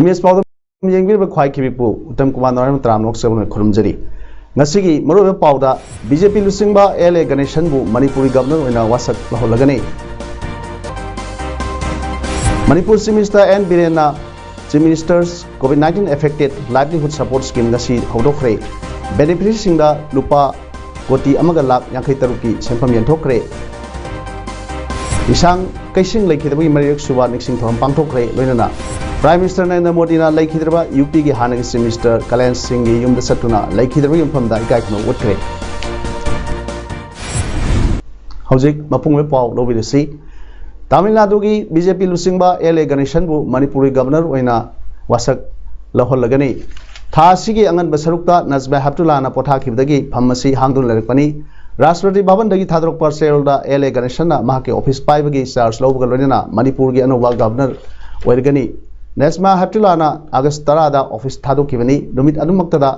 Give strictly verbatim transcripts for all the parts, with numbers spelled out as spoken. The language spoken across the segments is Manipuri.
ꯏꯃꯦꯖ ꯄꯥꯎꯗꯝ ꯌꯦꯡꯕꯤꯔꯤꯕ ꯈ꯭ꯋꯥꯏꯈꯤꯕꯤꯄꯨ ꯎꯠꯇꯝ ꯀꯨꯃꯥꯔ ꯅꯥꯔꯥꯌꯟ ꯇꯔꯥꯝꯅ ꯑꯣꯛꯆꯕꯅ ꯈꯨꯔꯨꯝꯖꯔꯤ꯫ ꯉꯁꯤꯒꯤ ꯃꯔꯨꯑꯣꯏꯕ ꯄꯥꯎꯗ, ꯕꯤ ꯖꯦ ꯄꯤ ꯂꯨꯆꯤꯡꯕ ꯑꯦꯜ ꯑꯦ ꯒꯅꯦꯁꯟꯕꯨ ꯃꯅꯤꯄꯨꯔꯒꯤ ꯒꯕꯔꯅꯔ ꯑꯣꯏꯅ ꯋꯥꯁꯛ ꯂꯧꯍꯜꯂꯒꯅꯤ꯫ ꯃꯅꯤꯄꯨꯔ ꯆꯤꯐ ꯃꯤꯅꯤꯁꯇꯔ ꯑꯦꯟ ꯕꯤꯔꯦꯟꯅ chief minister's COVID nineteen affected livelihood support scheme ꯉꯁꯤ ꯍꯧꯗꯣꯛꯈ꯭ꯔꯦ꯫ ꯕꯦꯅꯤꯐꯤꯁꯔꯤꯁꯤꯡꯗ ꯂꯨꯄꯥ ꯀꯣꯇꯤ ꯑꯃꯒ ꯂꯥꯈ ꯌꯥꯡꯈꯩ ꯇꯔꯨꯛꯀꯤ ꯁꯦꯟꯐꯝ ꯌꯦꯟꯊꯣꯛꯈ꯭ꯔꯦ꯫ ꯂꯤꯁꯥꯡ ꯀꯩꯁꯤꯡ ꯂꯩꯈꯤꯗꯕꯒꯤ ꯃꯔꯤꯔꯛ ꯁꯨꯕ ꯅꯤꯡꯁꯤꯡ ꯊꯧꯔꯝ ꯄꯥꯡꯊꯣꯛꯈ꯭ꯔꯦ꯫ ꯂꯣꯏꯅꯅ ꯄ꯭ꯔꯥꯏꯝ ꯃꯤꯅꯤꯁꯇꯔ ꯅꯔꯦꯟꯗ꯭ꯔ ꯃꯣꯗꯤꯅ ꯂꯩꯈꯤꯗ꯭ꯔꯕ ꯌꯨ ꯄꯤꯒꯤ ꯍꯥꯟꯅꯒꯤ ꯆꯤꯐ ꯃꯤꯅꯤꯁꯇꯔ ꯀꯂꯦꯟ ꯁꯤꯡꯒꯤ ꯌꯨꯝꯗ ꯆꯠꯇꯨꯅ ꯂꯩꯈꯤꯗ꯭ꯔꯕꯒꯤ ꯃꯐꯝꯗ ꯏꯀꯥꯏ ꯈꯨꯝꯅꯕ ꯎꯠꯈ꯭ꯔꯦ꯫ ꯍꯧꯖꯤꯛ ꯃꯄꯨꯡ ꯑꯣꯏꯕ ꯄꯥꯎ ꯂꯧꯕꯤꯔꯁꯤ꯫ ꯇꯥꯃꯤꯜ ꯅꯥꯗꯨꯒꯤ ꯕꯤ ꯖꯦ ꯄꯤ ꯂꯨꯆꯤꯡꯕ ꯑꯦꯜ ꯑꯦ ꯒꯅꯦꯁꯟꯕꯨ ꯃꯅꯤꯄꯨꯔꯒꯤ ꯒꯕꯔꯅꯔ ꯑꯣꯏꯅ ꯋꯥꯁꯛ ꯂꯧꯍꯜꯂꯒꯅꯤ꯫ ꯊꯥ ꯑꯁꯤꯒꯤ ꯑꯉꯟꯕ ꯁꯔꯨꯛꯇ ꯅꯖꯃꯥ ꯍꯦꯞꯇꯨꯂꯥꯅ ꯄꯣꯊꯥꯈꯤꯕꯗꯒꯤ ꯐꯝ ꯑꯁꯤ ꯍꯥꯡꯗꯨꯅ ꯂꯩꯔꯛꯄꯅꯤ꯫ ꯔꯥꯁꯇ꯭ꯔꯄꯇꯤ ꯚꯕꯟꯗꯒꯤ ꯊꯥꯗꯣꯔꯛꯄ ꯆꯦꯔꯣꯜꯗ ꯑꯦꯜ ꯑꯦ ꯒꯅꯦꯁꯟꯅ ꯃꯍꯥꯛꯀꯤ ꯑꯣꯐꯤꯁ ꯄꯥꯏꯕꯒꯤ ꯆꯥꯔꯖ ꯂꯧꯕꯒ ꯂꯣꯏꯅꯅ ꯃꯅꯤꯄꯨꯔꯒꯤ ꯑꯅꯧꯕ ꯒꯕꯔꯅꯔ ꯑꯣꯏꯔꯒꯅꯤ꯫ ꯅꯦꯖꯃꯥ ꯍꯦꯞꯇꯨꯂꯥꯅ ꯑꯥꯒꯁ ꯇꯔꯥꯗ ꯑꯣꯐꯤꯁ ꯊꯥꯗꯣꯛꯈꯤꯕꯅꯤ꯫ ꯅꯨꯃꯤꯠ ꯑꯗꯨꯃꯛꯇꯗ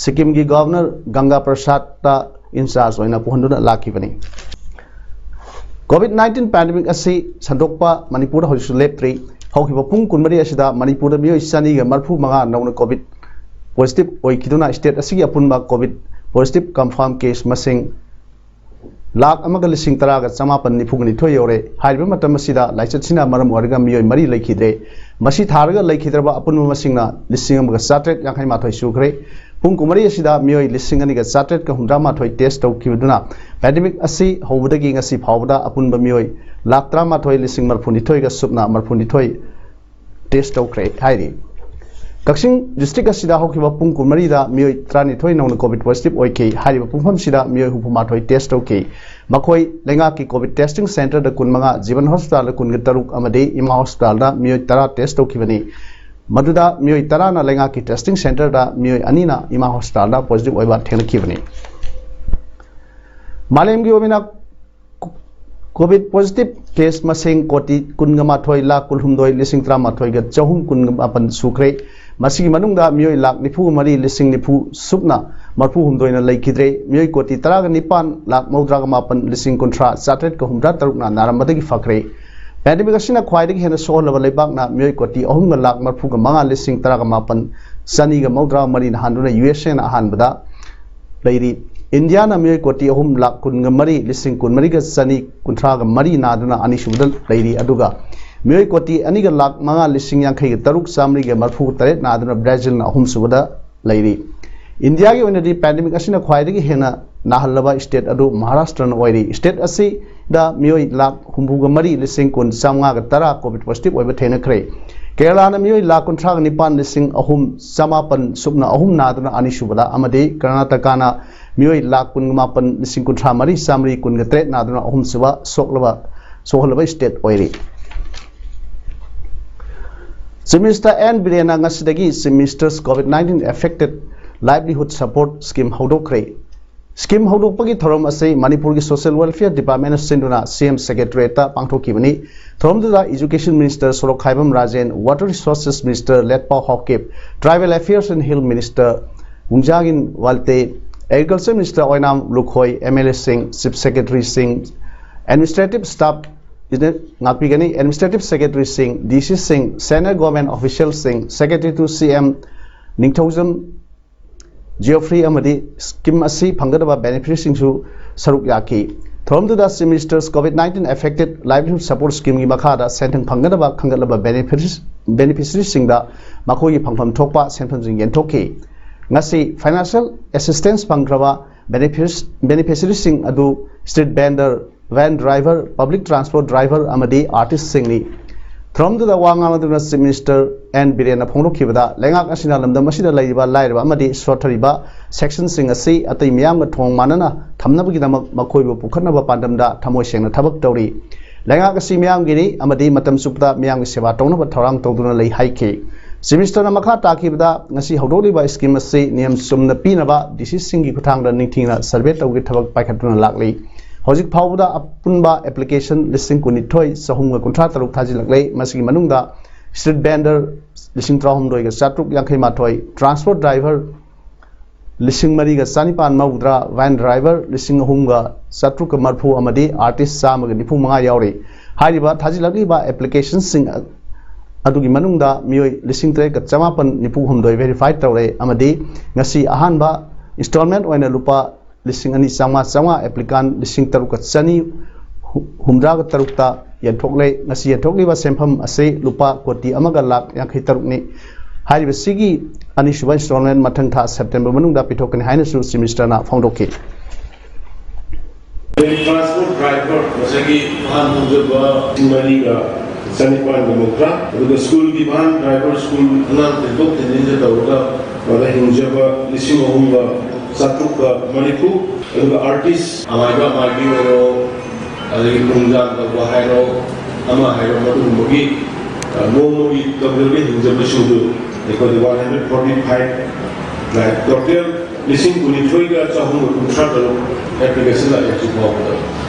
ꯁꯤꯛꯀꯤꯝꯒꯤ ꯒꯕꯔꯅꯔ ꯒꯪꯒꯥ ꯄ꯭ꯔꯁꯥꯗꯇ ꯏꯟꯆꯥꯔꯖ ꯑꯣꯏꯅ ꯄꯨꯍꯟꯗꯨꯅ ꯂꯥꯛꯈꯤꯕꯅꯤ꯫ ꯀꯣꯚꯤꯗ ꯅꯥꯏꯟꯇꯤꯟ ꯄꯦꯟꯗꯦꯃꯤꯛ ꯑꯁꯤ ꯁꯟꯗꯣꯛꯄ ꯃꯅꯤꯄꯨꯔꯗ ꯍꯧꯖꯤꯛꯁꯨ ꯂꯦꯞꯇ꯭ꯔꯤ꯫ ꯍꯧꯈꯤꯕ ꯄꯨꯡ ꯀꯨꯟꯃꯔꯤ ꯑꯁꯤꯗ ꯃꯅꯤꯄꯨꯔꯗ ꯃꯤꯑꯣꯏ ꯆꯅꯤꯒ ꯃꯔꯤꯐꯨ ꯃꯉꯥ ꯅꯧꯅ ꯀꯣꯚꯤꯗ ꯄꯣꯖꯤꯇꯤꯚ ꯑꯣꯏꯈꯤꯗꯨꯅ ꯁ꯭ꯇꯦꯠ ꯑꯁꯤꯒꯤ ꯑꯄꯨꯟꯕ ꯀꯣꯚꯤꯗ ꯄꯣꯖꯤꯇꯤꯚ ꯀꯟꯐꯥꯔꯝ ꯀꯦꯁ ꯃꯁꯤꯡ ꯂꯥꯈ ꯑꯃꯒ ꯂꯤꯁꯤꯡ ꯇꯔꯥꯒ ꯆꯃꯥꯄꯟ ꯅꯤꯐꯨꯒ ꯅꯤꯊꯣꯏ ꯌꯧꯔꯦ꯫ ꯍꯥꯏꯔꯤꯕ ꯃꯇꯝ ꯑꯁꯤꯗ ꯂꯥꯏꯆꯠꯁꯤꯅ ꯃꯔꯝ ꯑꯣꯏꯔꯒ ꯃꯤꯑꯣꯏ ꯃꯔꯤ ꯂꯩꯈꯤꯗ꯭ꯔꯦ꯫ ꯃꯁꯤ ꯊꯥꯔꯒ ꯂꯩꯈꯤꯗ꯭ꯔꯕ ꯑꯄꯨꯟꯕ ꯃꯁꯤꯡꯅ ꯂꯤꯁꯤꯡ ꯑꯃꯒ ꯆꯥꯇ꯭ꯔꯦꯠ ꯌꯥꯡꯈꯩ ꯃꯥꯊꯣꯏ ꯁꯨꯈ꯭ꯔꯦ꯫ ꯄꯨꯡ ꯀꯨꯟꯃꯔꯤ ꯑꯁꯤꯗ ꯃꯤꯑꯣꯏ ꯂꯤꯁꯤꯡ ꯑꯅꯤꯒ ꯆꯥꯇ꯭ꯔꯦꯠꯀ ꯍꯨꯝꯗ꯭ꯔꯥ ꯃꯥꯊꯣꯏ ꯇꯦꯁ ꯇꯧꯈꯤꯕꯗꯨꯅ ꯄꯦꯟꯗꯦꯃꯤꯛ ꯑꯁꯤ ꯍꯧꯕꯗꯒꯤ ꯉꯁꯤ ꯐꯥꯎꯕꯗ ꯑꯄꯨꯟꯕ ꯃꯤꯑꯣꯏ ꯂꯥꯈ ꯇꯔꯥꯃꯥꯊꯣꯏ ꯂꯤꯁꯤꯡ ꯃꯔꯤꯐꯨꯅꯤꯊꯣꯏꯒ ꯁꯨꯞꯅ ꯃꯔꯤꯐꯨꯅꯤꯊꯣꯏ ꯇꯦꯁ ꯇꯧꯈ꯭ꯔꯦ ꯍꯥꯏꯔꯤ꯫ ꯀꯛꯆꯤꯡ ꯗꯤꯁꯇ꯭ꯔꯤꯛ ꯑꯁꯤꯗ ꯍꯧꯈꯤꯕ ꯄꯨꯡ ꯀꯨꯟꯃꯔꯤꯗ ꯃꯤꯑꯣꯏ ꯇꯔꯥꯅꯤꯊꯣꯏ ꯅꯧꯅ ꯀꯣꯚꯤꯗ ꯄꯣꯖꯤꯇꯤꯚ ꯑꯣꯏꯈꯤ꯫ ꯍꯥꯏꯔꯤꯕ ꯄꯨꯡꯐꯝꯁꯤꯗ ꯃꯤꯑꯣꯏ ꯍꯨꯝꯐꯨꯃꯥꯊꯣꯏ ꯇꯦꯁ ꯇꯧꯈꯤ꯫ ꯃꯈꯣꯏ ꯂꯩꯉꯥꯛꯀꯤ ꯀꯣꯚꯤꯗ ꯇꯦꯁꯇꯤꯡ ꯁꯦꯟꯇꯔꯗ ꯀꯨꯟꯃꯉꯥ, ꯖꯤꯕꯟ ꯍꯣꯁꯄꯤꯇꯥꯜꯗ ꯀꯨꯟꯒ ꯇꯔꯨꯛ ꯑꯃꯗꯤ ꯏꯃꯥ ꯍꯣꯁꯄꯤꯇꯥꯜꯗ ꯃꯤꯑꯣꯏ ꯇꯔꯥ ꯇꯦꯁ ꯇꯧꯈꯤꯕꯅꯤ꯫ ꯃꯗꯨꯗ ꯃꯤꯑꯣꯏ ꯇꯔꯥꯅ ꯂꯩꯉꯥꯛꯀꯤ ꯇꯦꯁꯇꯤꯡ ꯁꯦꯟꯇꯔꯗ, ꯃꯤꯑꯣꯏ ꯑꯅꯤꯅ ꯏꯃꯥ ꯍꯣꯁꯄꯤꯇꯥꯜꯗ ꯄꯣꯖꯤꯇꯤꯚ ꯑꯣꯏꯕ ꯊꯦꯡꯅꯈꯤꯕꯅꯤ꯫ ꯃꯥꯂꯦꯝꯒꯤ ꯑꯣꯏꯅ ꯀꯣꯚꯤꯗ ꯄꯣꯖꯤꯇꯤꯚ ꯀꯦꯁ ꯃꯁꯤꯡ ꯀꯣꯇꯤ ꯀꯨꯟꯒ ꯃꯥꯊꯣꯏ ꯂꯥꯈ ꯀꯨꯟꯍꯨꯝꯗꯣꯏ ꯂꯤꯁꯤꯡ ꯇꯔꯥꯃꯥꯊꯣꯏꯒ ꯆꯍꯨꯝ ꯀꯨꯟꯒ ꯃꯥꯄꯟ ꯁꯨꯈ꯭ꯔꯦ꯫ ꯃꯁꯤꯒꯤ ꯃꯅꯨꯡꯗ ꯃꯤꯑꯣꯏ ꯂꯥꯈ ꯅꯤꯐꯨ ꯃꯔꯤ ꯂꯤꯁꯤꯡ ꯅꯤꯐꯨ ꯁꯨꯞꯅ ꯃꯔꯐꯨ ꯍꯨꯝꯗꯣꯏꯅ ꯂꯩꯈꯤꯗ꯭ꯔꯦ꯫ ꯃꯤꯑꯣꯏ ꯀꯣꯇꯤ ꯇꯔꯥꯒ ꯅꯤꯄꯥꯟ ꯂꯥꯈ ꯃꯧꯗ꯭ꯔꯥꯒ ꯃꯥꯄꯟ ꯂꯤꯁꯤꯡ ꯀꯨꯟꯊ꯭ꯔꯥ ꯆꯥꯇ꯭ꯔꯦꯠꯀ ꯍꯨꯝꯗ꯭ꯔꯥ ꯇꯔꯨꯛꯅ ꯅꯥꯔꯝꯕꯗꯒꯤ ꯐꯈ꯭ꯔꯦ꯫ ꯄꯦꯟꯗꯦꯃꯤꯛ ꯑꯁꯤꯅ ꯈ꯭ꯋꯥꯏꯗꯒꯤ ꯍꯦꯟꯅ ꯁꯣꯛꯍꯜꯂꯕ ꯂꯩꯕꯥꯛꯅ ꯃꯤꯑꯣꯏ ꯀꯣꯇꯤ ꯑꯍꯨꯝꯒ ꯂꯥꯈ ꯃꯔꯐꯨꯒ ꯃꯉꯥ ꯂꯤꯁꯤꯡ ꯇꯔꯥꯒ ꯃꯥꯄꯟ ꯆꯅꯤꯒ ꯃꯧꯗ꯭ꯔꯥ ꯃꯔꯤꯅ ꯍꯥꯟꯗꯨꯅ ꯌꯨ ꯑꯦꯁ ꯑꯦꯅ ꯑꯍꯥꯟꯕꯗ ꯂꯩꯔꯤ꯫ ꯏꯟꯗꯤꯌꯥꯅ ꯃꯤꯑꯣꯏ ꯀꯣꯇꯤ ꯑꯍꯨꯝ ꯂꯥꯈ ꯀꯨꯟꯒ ꯃꯔꯤ ꯂꯤꯁꯤꯡ ꯀꯨꯟꯃꯔꯤꯒ ꯆꯅꯤ ꯀꯨꯟꯊ꯭ꯔꯥꯒ ꯃꯔꯤ ꯅꯥꯗꯨꯅ ꯑꯅꯤꯁꯨꯕꯗ ꯂꯩꯔꯤ, ꯑꯗꯨꯒ ꯃꯤꯑꯣꯏ ꯀꯣꯇꯤ ꯑꯅꯤꯒ ꯂꯥꯈ ꯃꯉꯥ ꯂꯤꯁꯤꯡ ꯌꯥꯡꯈꯩꯒ ꯇꯔꯨꯛ ꯆꯥꯃꯔꯤꯒ ꯃꯔꯐꯨ ꯇꯔꯦꯠ ꯅꯥꯗꯨꯅ ꯕ꯭ꯔꯥꯖꯤꯜꯅ ꯑꯍꯨꯝꯁꯨꯕꯗ ꯂꯩꯔꯤ꯫ ꯏꯟꯗꯤꯌꯥꯒꯤ ꯑꯣꯏꯅꯗꯤ ꯄꯦꯟꯗꯦꯃꯤꯛ ꯑꯁꯤꯅ ꯈ꯭ꯋꯥꯏꯗꯒꯤ ꯍꯦꯟꯅ ꯅꯥꯍꯜꯂꯕ ꯁ꯭ꯇꯦꯠ ꯑꯗꯨ ꯃꯍꯥꯔꯥꯁꯇ꯭ꯔꯅ ꯑꯣꯏꯔꯤ꯫ ꯁ꯭ꯇꯦꯠ ꯑꯁꯤꯗ ꯃꯤꯑꯣꯏ ꯂꯥꯈ ꯍꯨꯝꯐꯨꯒ ꯃꯔꯤ ꯂꯤꯁꯤꯡ ꯀꯨꯟ ꯆꯥꯃꯉꯥꯒ ꯇꯔꯥ ꯀꯣꯚꯤꯗ ꯄꯣꯖꯤꯇꯤꯚ ꯑꯣꯏꯕ ꯊꯦꯡꯅꯈ꯭ꯔꯦ꯫ ꯀꯦꯔꯂꯥꯅ ꯃꯤꯑꯣꯏ ꯂꯥꯈ ꯀꯨꯟꯊ꯭ꯔꯥꯒ ꯅꯤꯄꯥꯟ ꯂꯤꯁꯤꯡ ꯑꯍꯨꯝ ꯆꯃꯥꯄꯟ ꯁꯨꯞꯅ ꯑꯍꯨꯝ ꯅꯥꯗꯨꯅ ꯑꯅꯤꯁꯨꯕꯗ, ꯑꯃꯗꯤ ꯀꯔꯅꯥꯇꯀꯥꯅ ꯃꯤꯑꯣꯏ ꯂꯥꯈ ꯀꯨꯟꯒ ꯃꯥꯄꯟ ꯂꯤꯁꯤꯡ ꯀꯨꯟꯊ꯭ꯔꯥ ꯃꯔꯤ ꯆꯥꯃꯔꯤ ꯀꯨꯟꯒ ꯇꯔꯦꯠ ꯅꯥꯗꯨꯅ ꯑꯍꯨꯝꯁꯨꯕ ꯁꯣꯛꯂꯕ ꯁꯣꯛꯍꯜꯂꯕ ꯁ꯭ꯇꯦꯠ ꯑꯣꯏꯔꯤ꯫ ꯆꯤꯐ ꯃꯤꯅꯤꯁꯇꯔ ꯑꯦꯟ ꯕꯤꯔꯦꯟꯅ ꯉꯁꯤꯗꯒꯤ chief minister's COVID nineteen affected livelihood support scheme ꯍꯧꯗꯣꯛꯈ꯭ꯔꯦ꯫ ꯁ꯭ꯀꯤꯝ ꯍꯧꯗꯣꯛꯄꯒꯤ ꯊꯧꯔꯝ ꯑꯁꯤ ꯃꯅꯤꯄꯨꯔꯒꯤ ꯁꯣꯁꯤꯌꯦꯜ ꯋꯦꯜꯐꯤꯌꯔ ꯗꯤꯄꯥꯔꯠꯃꯦꯟꯅ ꯁꯤꯟꯗꯨꯅ ꯁꯤ ꯑꯦꯝ ꯁꯦꯀ꯭ꯔꯦꯇꯔꯤꯌꯦꯠꯇ ꯄꯥꯡꯊꯣꯛꯈꯤꯕꯅꯤ꯫ ꯊꯧꯔꯝꯗꯨꯗ education minister Sorokhaibam Rajen, water resources minister Letpao Haokip, tribal affairs and hill minister Vungzagin Valte, agriculture minister Oinam Lukhoi, M L ꯑꯦꯁꯤꯡ, ꯆꯤꯐ ꯁꯦꯀ꯭ꯔꯦꯇꯔꯤꯁꯤꯡ, ꯑꯦꯗꯃꯤꯅꯤꯁꯇ꯭ꯔꯦꯇꯤꯚ ꯁ꯭ꯇꯥꯐ ꯉꯥꯛꯄꯤꯒꯅꯤ꯫ ꯑꯦꯗꯃꯤꯅꯤꯁꯇ꯭ꯔꯦꯇꯤꯚ ꯁꯦꯀ꯭ꯔꯦꯇꯔꯤꯁꯤꯡ, ꯗꯤ ꯁꯤꯁꯤꯡ, ꯁꯦꯟꯇ꯭ꯔꯦꯜ ꯒꯣꯔꯃꯦꯟ ꯑꯣꯐꯤꯁꯤꯌꯦꯜꯁꯤꯡ, secretary to C M Ningthoujam Geoffrey ꯑꯃꯗꯤ ꯁ꯭ꯀꯤꯝ ꯑꯁꯤ ꯐꯪꯒꯗꯕ ꯕꯦꯅꯤꯐꯤꯁꯔꯤꯁꯤꯡꯁꯨ ꯁꯔꯨꯛ ꯌꯥꯈꯤ꯫ ꯊꯧꯔꯝꯗꯨꯗ chief minister's COVID nineteen affected livelihood support ꯁ꯭ꯀꯤꯝꯒꯤ ꯃꯈꯥꯗ ꯁꯦꯟꯊꯪ ꯐꯪꯒꯗꯕ ꯈꯟꯒꯠꯂꯕ ꯕꯦꯅꯤꯐꯤꯁ-, ꯕꯦꯅꯤꯐꯤꯁꯔꯤꯁꯤꯡꯗ ꯃꯈꯣꯏꯒꯤ ꯐꯪꯐꯝ ꯊꯣꯛꯄ ꯁꯦꯟꯐꯝꯁꯤꯡ ꯌꯦꯟꯊꯣꯛꯈꯤ꯫ ꯉꯁꯤ ꯐꯥꯏꯅꯥꯟꯁꯤꯌꯦꯜ ꯑꯦꯁꯤꯁꯇꯦꯟꯁ ꯐꯪꯈ꯭ꯔꯕ ꯕꯦꯅꯤꯐꯤꯁ-, ꯕꯦꯅꯤꯐꯤꯁꯔꯤꯁꯤꯡ ꯑꯗꯨ street vendor, van driver, public transport driver ꯑꯃꯗꯤ ꯑꯥꯔꯇꯤꯁꯁꯤꯡꯅꯤ꯫ ꯊꯧꯔꯝꯗꯨꯗ ꯋꯥ ꯉꯥꯡꯂꯗꯨꯅ Chief Minister N Birenꯅ ꯐꯣꯡꯗꯣꯛꯈꯤꯕꯗ, ꯂꯩꯉꯥꯛ ꯑꯁꯤꯅ ꯂꯝꯗꯝ ꯑꯁꯤꯗ ꯂꯩꯔꯤꯕ ꯂꯥꯏꯔꯕ ꯑꯃꯗꯤ ꯁꯣꯠꯊꯔꯤꯕ sectionꯁꯤꯡ ꯑꯁꯤ ꯑꯇꯩ ꯃꯤꯌꯥꯝꯒ ꯊꯣꯡ ꯃꯥꯟꯅꯅ ꯊꯝꯅꯕꯒꯤꯗꯃꯛ ꯃꯈꯣꯏꯕꯨ ꯄꯨꯈꯠꯅꯕ ꯄꯥꯟꯗꯝꯗ ꯊꯃꯣꯏ ꯁꯦꯡꯅ ꯊꯕꯛ ꯇꯧꯔꯤ꯫ ꯂꯩꯉꯥꯛ ꯑꯁꯤ ꯃꯤꯌꯥꯝꯒꯤꯅꯤ ꯑꯃꯗꯤ ꯃꯇꯝ ꯆꯨꯞꯄꯗ ꯃꯤꯌꯥꯝꯒꯤ ꯁꯦꯕꯥ ꯇꯧꯅꯕ ꯊꯧꯔꯥꯡ ꯇꯧꯗꯨꯅ ꯂꯩ ꯍꯥꯏꯈꯤ꯫ Chief Ministerꯅ ꯃꯈꯥ ꯇꯥꯈꯤꯕꯗ, ꯉꯁꯤ ꯍꯧꯗꯣꯛꯂꯤꯕ scheme ꯑꯁꯤ ꯅꯤꯌꯝ ꯆꯨꯝꯅ ꯄꯤꯅꯕ DCꯁꯤꯡꯒꯤ ꯈꯨꯠꯊꯥꯡꯗ ꯅꯤꯡꯊꯤꯅ survey ꯇꯧꯕꯒꯤ ꯊꯕꯛ ꯄꯥꯏꯈꯠꯇꯨꯅ ꯂꯥꯛꯂꯤ꯫ ꯍꯧꯖꯤꯛ ꯐꯥꯎꯕꯗ ꯑꯄꯨꯟꯕ application ꯂꯤꯁꯤꯡ ꯀꯨꯟꯅꯤꯊꯣꯏ ꯆꯍꯨꯝꯒ ꯀꯨꯟꯊ꯭ꯔꯥ ꯇꯔꯨꯛ ꯊꯥꯖꯤꯜꯂꯛꯂꯦ꯫ ꯃꯁꯤꯒꯤ ꯃꯅꯨꯡꯗ street vendor ꯂꯤꯁꯤꯡ ꯇꯔꯥꯍꯨꯝꯗꯣꯏꯒ ꯆꯥꯇ꯭ꯔꯨꯛ ꯌꯥꯡꯈꯩ ꯃꯥꯊꯣꯏ, transport driver ꯂꯤꯁꯤꯡ ꯃꯔꯤꯒ ꯆꯥꯅꯤꯄꯥꯟ ꯃꯧꯗ꯭ꯔꯥ, van driver ꯂꯤꯁꯤꯡ ꯑꯍꯨꯝꯒ ꯆꯥꯇ꯭ꯔꯨꯛꯀ ꯃꯔꯤꯐꯨ ꯑꯃꯗꯤ artist ꯆꯥꯝꯃꯒ ꯅꯤꯐꯨ ꯃꯉꯥ ꯌꯥꯎꯔꯤ꯫ ꯍꯥꯏꯔꯤꯕ ꯊꯥꯖꯤꯜꯂꯛꯂꯤꯕ applicationꯁꯤꯡ ꯑꯗꯨꯒꯤ ꯃꯅꯨꯡꯗ ꯃꯤꯑꯣꯏ ꯂꯤꯁꯤꯡ ꯇꯔꯦꯠꯀ ꯆꯃꯥꯄꯟ ꯅꯤꯐꯨ ꯍꯨꯝꯗꯣꯏ verify ꯇꯧꯔꯦ ꯑꯃꯗꯤ ꯉꯁꯤ ꯑꯍꯥꯟꯕ installment ꯑꯣꯏꯅ ꯂꯨꯄꯥ ꯂꯤꯁꯤꯡ ꯑꯅꯤ ꯆꯥꯝꯃꯉꯥ ꯆꯥꯝꯃꯉꯥ, applicant ꯂꯤꯁꯤꯡ ꯇꯔꯨꯛꯀ ꯆꯅꯤ ꯍꯨꯝꯗ꯭ꯔꯥꯒ ꯇꯔꯨꯛꯇ ꯌꯦꯟꯊꯣꯛꯂꯦ꯫ ꯉꯁꯤ ꯌꯦꯟꯊꯣꯛꯂꯤꯕ ꯁꯦꯟꯐꯝ ꯑꯁꯤ ꯂꯨꯄꯥ ꯀꯣꯇꯤ ꯑꯃꯒ ꯂꯥꯈ ꯌꯥꯡꯈꯩ ꯇꯔꯨꯛꯅꯤ꯫ ꯍꯥꯏꯔꯤꯕꯁꯤꯒꯤ ꯑꯅꯤꯁꯨꯕ installment ꯃꯊꯪ ꯊꯥ September ꯃꯅꯨꯡꯗ ꯄꯤꯊꯣꯛꯀꯅꯤ ꯍꯥꯏꯅꯁꯨ Chief Ministerꯅ ꯐꯣꯡꯗꯣꯛꯈꯤ꯫ Transport driver ꯉꯁꯥꯏꯒꯤ ꯚꯥꯟ ꯊꯧꯖꯕ ꯂꯤꯁꯤꯡ ꯃꯔꯤꯒ ꯆꯅꯤꯄꯥꯟꯒ ꯃꯧꯗ꯭ꯔꯥ, ꯑꯗꯨꯒ schoolꯒꯤ ꯚꯥꯟ driver, school ꯑꯉꯥꯡ ꯊꯤꯟꯗꯣꯛ ꯊꯤꯟꯖꯤꯟꯗ ꯇꯧꯔꯒ ꯃꯗ ꯍꯤꯡꯖꯕ ꯂꯤꯁꯤꯡ ꯑꯍꯨꯝꯒ ꯆꯥꯇ꯭ꯔꯨꯛꯀ ꯃꯔꯤꯐꯨ, ꯑꯗꯨꯒ artist ꯑꯃꯥꯏꯕ ꯑꯃꯥꯏꯕꯤ ꯑꯣꯏꯔꯣ, ꯑꯗꯒꯤ ꯈꯣꯡꯖꯥꯝ ꯇꯧꯕ ꯍꯥꯏꯔꯣ, ꯑꯃ ꯍꯥꯏꯔꯣ, ꯃꯗꯨꯒꯨꯝꯕꯒꯤ, ꯑ, ꯅꯣꯡꯃꯒꯤ ꯇꯧꯖꯕ ꯍꯤꯡꯖꯕꯁꯤꯡꯗꯨ ꯑꯩꯈꯣꯏꯗ one hundred forty five, total ꯂꯤꯁꯤꯡ ꯀꯨꯟꯅꯤꯊꯣꯏꯒ ꯆꯍꯨꯝꯒ ꯀꯨꯟꯊ꯭ꯔꯥ ꯇꯔꯨꯛ application ꯂꯥꯛꯑꯦ ꯍꯧꯖꯤꯛ ꯐꯥꯎꯕꯗ꯫